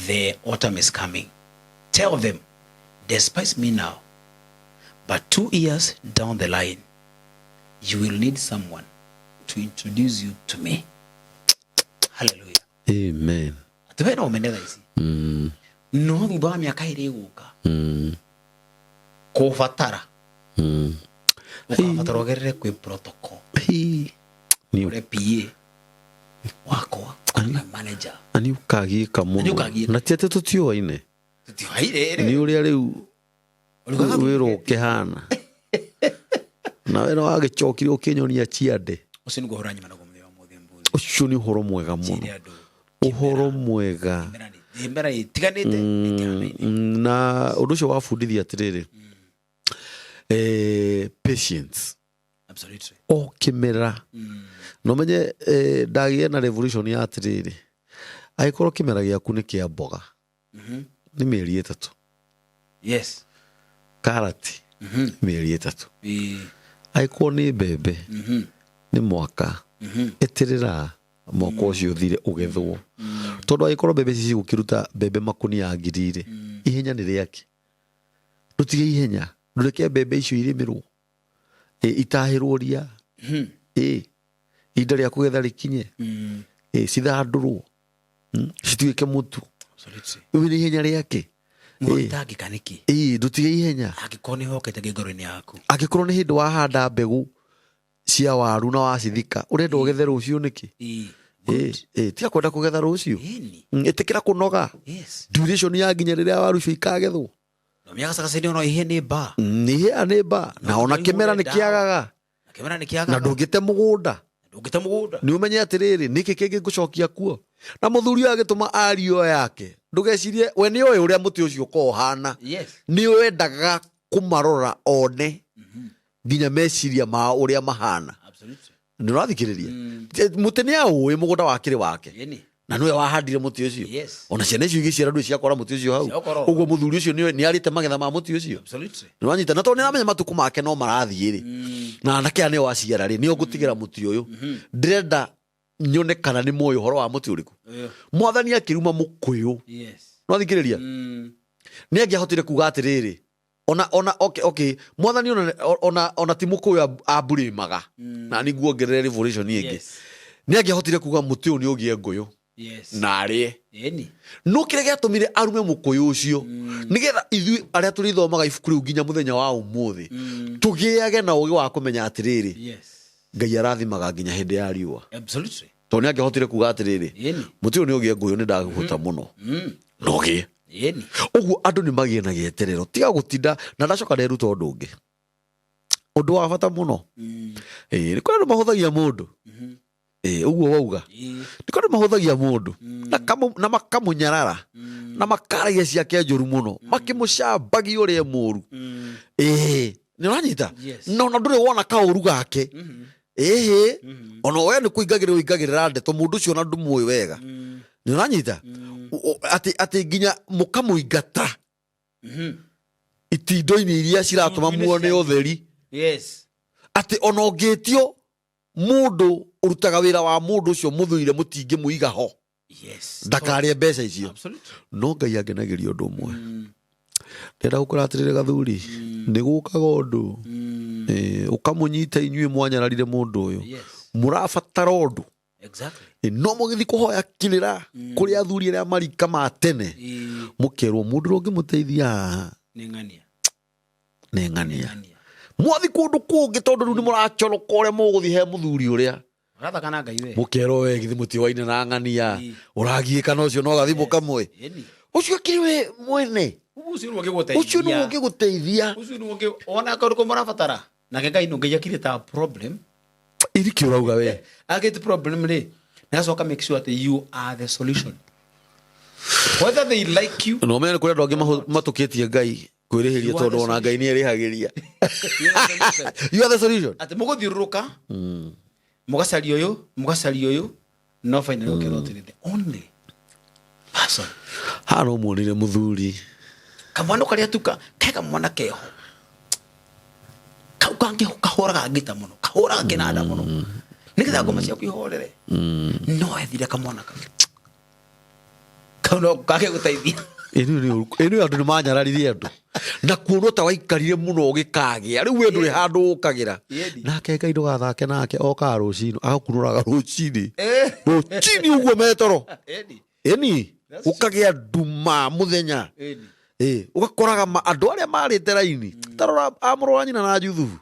the autumn is coming. Tell them, "Despise me now, but 2 years down the line you will need someone to introduce you to me." Hallelujah. Amen. Atĩ we no ũmene thaa ici. No thutha wa mĩaka ĩrĩ ĩgũka kũbatara ũkabatara ũgerere kwĩ protocol. Hii. Nĩ ũre PA wakwa kana manager. Na nĩ ũkagiĩka Na nĩ mũno. ũkagiĩka. Na ti atĩ tũtiũaine. Tũtihaire Nĩ ũrĩa rĩu Ũrĩa wĩra ũkĩhana. Na wena wagĩcokire ũkĩnyonia ciande. Ũcio nĩguo ũhoro nyuma naguo mũthenya wa ũmũthĩ mbuzi. Ũcio nĩ ũhoro mwega mũno. Njĩre andũ Ũhoro mwega. mĩmera nĩ mĩmera ĩtiganĩte ĩtihanaine. Na ũndũ ũcio wabundithia atĩrĩrĩ, patience. Absolutely. O kĩmera. Na ũmenye ndagĩe na revolution ya atĩrĩrĩ, angĩkorwo kĩmera gĩaku nĩ kĩa mboga, nĩ mĩeri 3. Yes. Karati mĩeri 3. Ĩĩ. Angĩkorwo nĩ mbembe nĩ mwaka, eterera mwaka ũcio ũthire ũgethwo. Tondũ angĩkorwo mbembe ici cigũkĩruta mbembe makũnia 1000 rĩ, ihenya nĩ rĩake. Ndũtige ihenya, ndũreke mbembe icio irĩmĩrwo, itahĩrwo ria, ihinda rĩa kũgetha rĩkinye, cithandũrwo, cituĩke mũtu. Absolutely. Rĩu nĩ ihenya rĩake. Mũgĩtangĩka nĩkĩ? Ndũtige ihenya. Angĩkorwo nĩ hokete ngoro-inĩ yaku. Angĩkorwo nĩ hĩndĩ wahanda mbegũ cia waru na wacithika, ũrenda ũgethe rũciũ nĩkĩ? Tiga kwenda kũgetha rũciũ. Ĩni. Ĩtĩkĩra kũnoga. Yes. Duration ya nginya rĩrĩa waru icio ikagethwo. No mĩagacagaca no ihe nĩ mba. Nĩ ihĩa nĩ mba. Na ona kĩmera nĩ kĩagaga. Na kĩmera nĩ kĩagaga. Na ndũngĩte mũgũnda. Ndũngĩte mũgũnda. Nĩ ũmenye atĩrĩrĩ, nĩkĩ kĩngĩ ngũcokia kuo? Na mũthuri ũyũ agĩtũma ariũ yake. Ndũgecirie we nĩ oĩ ũrĩa mũtĩ ũcio ũkoragwo ũhana. Yes. Nĩ wendaga kũmarora one nginya meciria mao ũrĩa mahana. Absolutely. Nĩ ũrathikĩrĩria? Mũtĩ nĩ aũĩ mũgũnda wakĩrĩ wake. Ĩni. Na nĩwe wahandire mũtĩ ũcio. Yes. Ona ciana icio igĩciara ndũĩ ciakora mũtĩ ũcio hau. Ciaũkora. Ũguo mũthuri ũcio nĩ arĩte magetha ma mũtĩ ũcio. Absolutely. Nĩ wanyita? Na tondũ nĩ aramenya matukũ make no marathiĩ rĩ. Na anake aya nĩo aciara rĩ, nĩo ngũtigĩra mũtĩ ũyũ. Ndĩrenda nyone kana nĩ moĩ ũhoro wa mũtĩ ũrĩkũ. Mwathani akĩruma mũkũyũ. Yes. Nĩ wathikĩrĩria? Nĩ angĩahotire kuga atĩrĩrĩ, ona okay, okay, mwathani ona ti mũkũyũ amburĩmaga. Na nĩguo ongerere revolution ĩngĩ. Yes. Nĩ angĩahotire kuga mũtĩ ũyũ nĩ ũgĩe ngũyũ. Yes. Na arĩe. Ĩni. No kĩrĩa gĩatũmire arume mũkũyũ ũcio, nĩgetha ithuĩ arĩa tũrĩthomaga ibuku rĩu nginya mũthenya wa ũmũthĩ, tũgĩage na ũgĩ wa kũmenya atĩrĩrĩ, Yes. Ngai arathimaga nginya hĩndĩ ya riũa. Absolutely. Tondũ nĩ angĩahotire kuga atĩrĩrĩ, Ĩni. mũtĩ ũyũ nĩ ũgĩe ngũyũ, nĩ ndagũta mũno. Na ũgĩe. Ĩni. Ũguo andũ nĩ magĩe na gĩeterero, tiga gũtinda. Na ndacoka nderuta ũndũ ũngĩ, ũndũ wa bata mũno. Nĩ kũrĩ andũ mahũthagia mũndũ. Ũguo wauga. Nĩ kũrĩ andũ mahũthagia mũndũ na makamũnyarara na makaragia ciake njũru mũno, makĩmũcambagia ũrĩa mũru. Nĩ ũranyita? Yes. Na ona ndũrĩ wona kaũru gake. Ona we nĩ kũingagĩrĩra ũingagĩrĩra ndeto mũndũ ũcio ona ndũmũĩ wega. Nĩ ũranyita? Atĩ nginya mũkamũingata itindo-inĩ iria ciratũma Itindo-inĩ muone cia- ũtheri. Yes. Atĩ ona ũngĩtio mũndũ ũrutaga wĩra wa mũndũ ũcio mũthũire mũtingĩmũiga ho. Yes. Ndakarĩe mbeca icio. Absolutely. No Ngai angenagĩria ũndũ ũmwe. Ndĩrenda gũkora atĩrĩrĩ gathuri, nĩ gũkaga ũndũ. Ũkamũnyita inyuĩ mwanyararire mũndũ ũyũ. Yes. Mũrabatara ũndũ. Exactly. No mũgĩthiĩ kũhoya kĩrĩra kũrĩ athuri arĩa marika ma tene. Mũkerwo mũndũ ũrĩa ũngĩmũteithia haha Nĩ ng'ania. nĩ ng'ania. Ng'ania. Mwathi kũndũ kũngĩ tondũ rĩu nĩ mũracoroka ũrĩa mũgũthiĩ he mũthuri ũrĩa. Ũrathaka na Ngai we. Mũkerwo we githĩ mũtiũaine na ng'ania. Ũragiĩka na ũcio no gathimũ kamwe. Ĩni. Ũcio akĩrĩ we mwene. Ũcio nĩwe ũngĩgũteithia. Ũcio nĩwe ũngĩgũteithia. Ũcio nĩwe ũngĩ ona kaũndũ kau mũrabatara. Nake Ngai nĩ Ngai akirĩ ta problem. Irikĩ ũrauga we. Akĩte problem rĩ, nĩacoka make sure atĩ you are the solution. Whether they like you, Na ũmenye nĩ kũrĩ andũ angĩ matũkĩtie Ngai kwĩrĩhĩria You are tondũ the ona Ngai nĩ erĩhagĩria. you are the solution. You are the solution. Atĩ mũgũthiũrũrũka, mũgacaria ũyũ, mũgacaria ũyũ, no finally ũkerwo atĩrĩ, the only person. Haha no muonire mũthuri. Kamwana karĩa tu ke kamwana keho. Kau kangĩ kahũraga ngita mũno, kahũraga kĩnanda mũno. Nĩgetha ngoma ciaku ihorere. No ethire kamwana kau. Kau no kage gũteithia. Ĩnu andũ nĩ manyararire andũ. Na kuonwo ta waikarire mũno ũgĩkagĩa. Rĩu we ndũrĩ handũ ũkagĩra. Ĩni. Nake Ngai ndũgathake nake okaga rũcinĩ, agakunũraga rũcinĩ. Rũcinĩ ũguo metoro. Ĩni. Ĩni. Gũkagĩa nduma mũthenya. Ĩni. Ĩ, ũgakoraga andũ arĩa marĩte raini, tarora amũrũ wa nyina na Juthubu,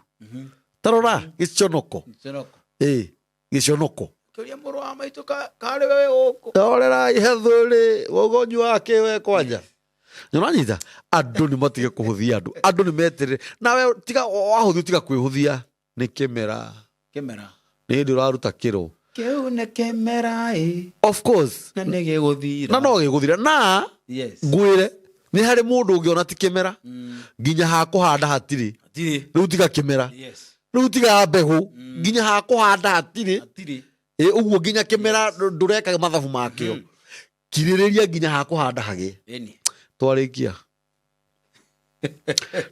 tarora gĩconoko. Conoko. Ĩ, gĩconoko. Kĩũria mũrũ wa maitũ karĩ we gũkũ. Torera ihethũrĩ wauga ũnyuaga kĩ we kwanja. Nĩũranyita, andũ nĩ matige kũhũthia andũ, andũ nĩ meterere nawe tiga wahũthio, tiga kwĩhũthia, nĩ kĩmera. Kĩmera. Nĩ hĩndĩ ũraruta kĩro. Kĩu nĩ kĩmera ĩ. Of course. Na nĩ gĩgũthira. Na no gĩgũthira na Yes. ngwĩre nĩ harĩ mũndũ ũngĩona ti kĩmera, nginya ha kũhanda hatirĩ. Hatirĩ. Rĩu tiga kĩmera. Yes. Rĩu tiga mbegũ, nginya ha kũhanda hatirĩ. Hatirĩ. Ĩ, ũguo nginya kĩmera ndũreka mathabu makĩo, kirĩrĩria nginya ha kũhanda hagĩe. Ĩni. Twarĩkia,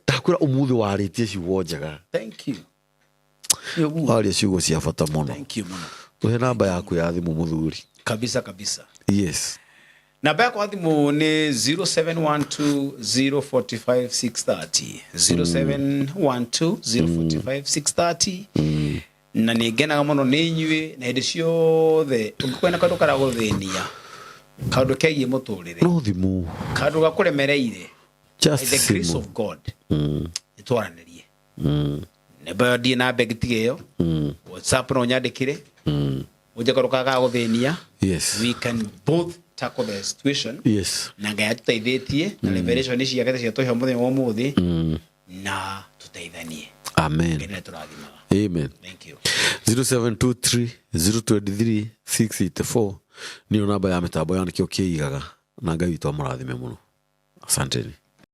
ndakwĩra ũmũthĩ warĩtie ciugo njega. Thank you. Nĩ ũguo. Waria ciugo cia bata mũno. Thank you mũno. Tũhe namba yaku ya thimũ, mũthuri. Kabisa kabisa. Yes. Namba yakwa ya thimũ nĩ 0712045630, 0712045630. Na nĩ ngenaga mũno nĩ inyuĩ, na hĩndĩ ciothe ũngĩkorwo na kaũndũ karagũthĩnia, kaũndũ kegiĩ mũtũrĩre, No thimũ. kaũndũ gakũremereire, Just by the grace thimũ. of God, nĩ twaranĩrie. Namba ĩyo ndirĩ na mbengĩ ĩyo. WhatsApp no nyandĩkĩre ũnje kaũndũ karĩa karagũthĩnia. We can both tackle the situation. Na Ngai atũteithĩtie na revelation ciake ciatũhe mũthenya wa ũmũthĩ, na tũteithanie. Amen. Ngai nĩ tũrathimaga. Amen. Thank you. 0723 023 684 nĩyo namba ya mĩtambo ya nĩkĩo kĩigaga, na Ngai witũ amũrathime mũno. Asanteni.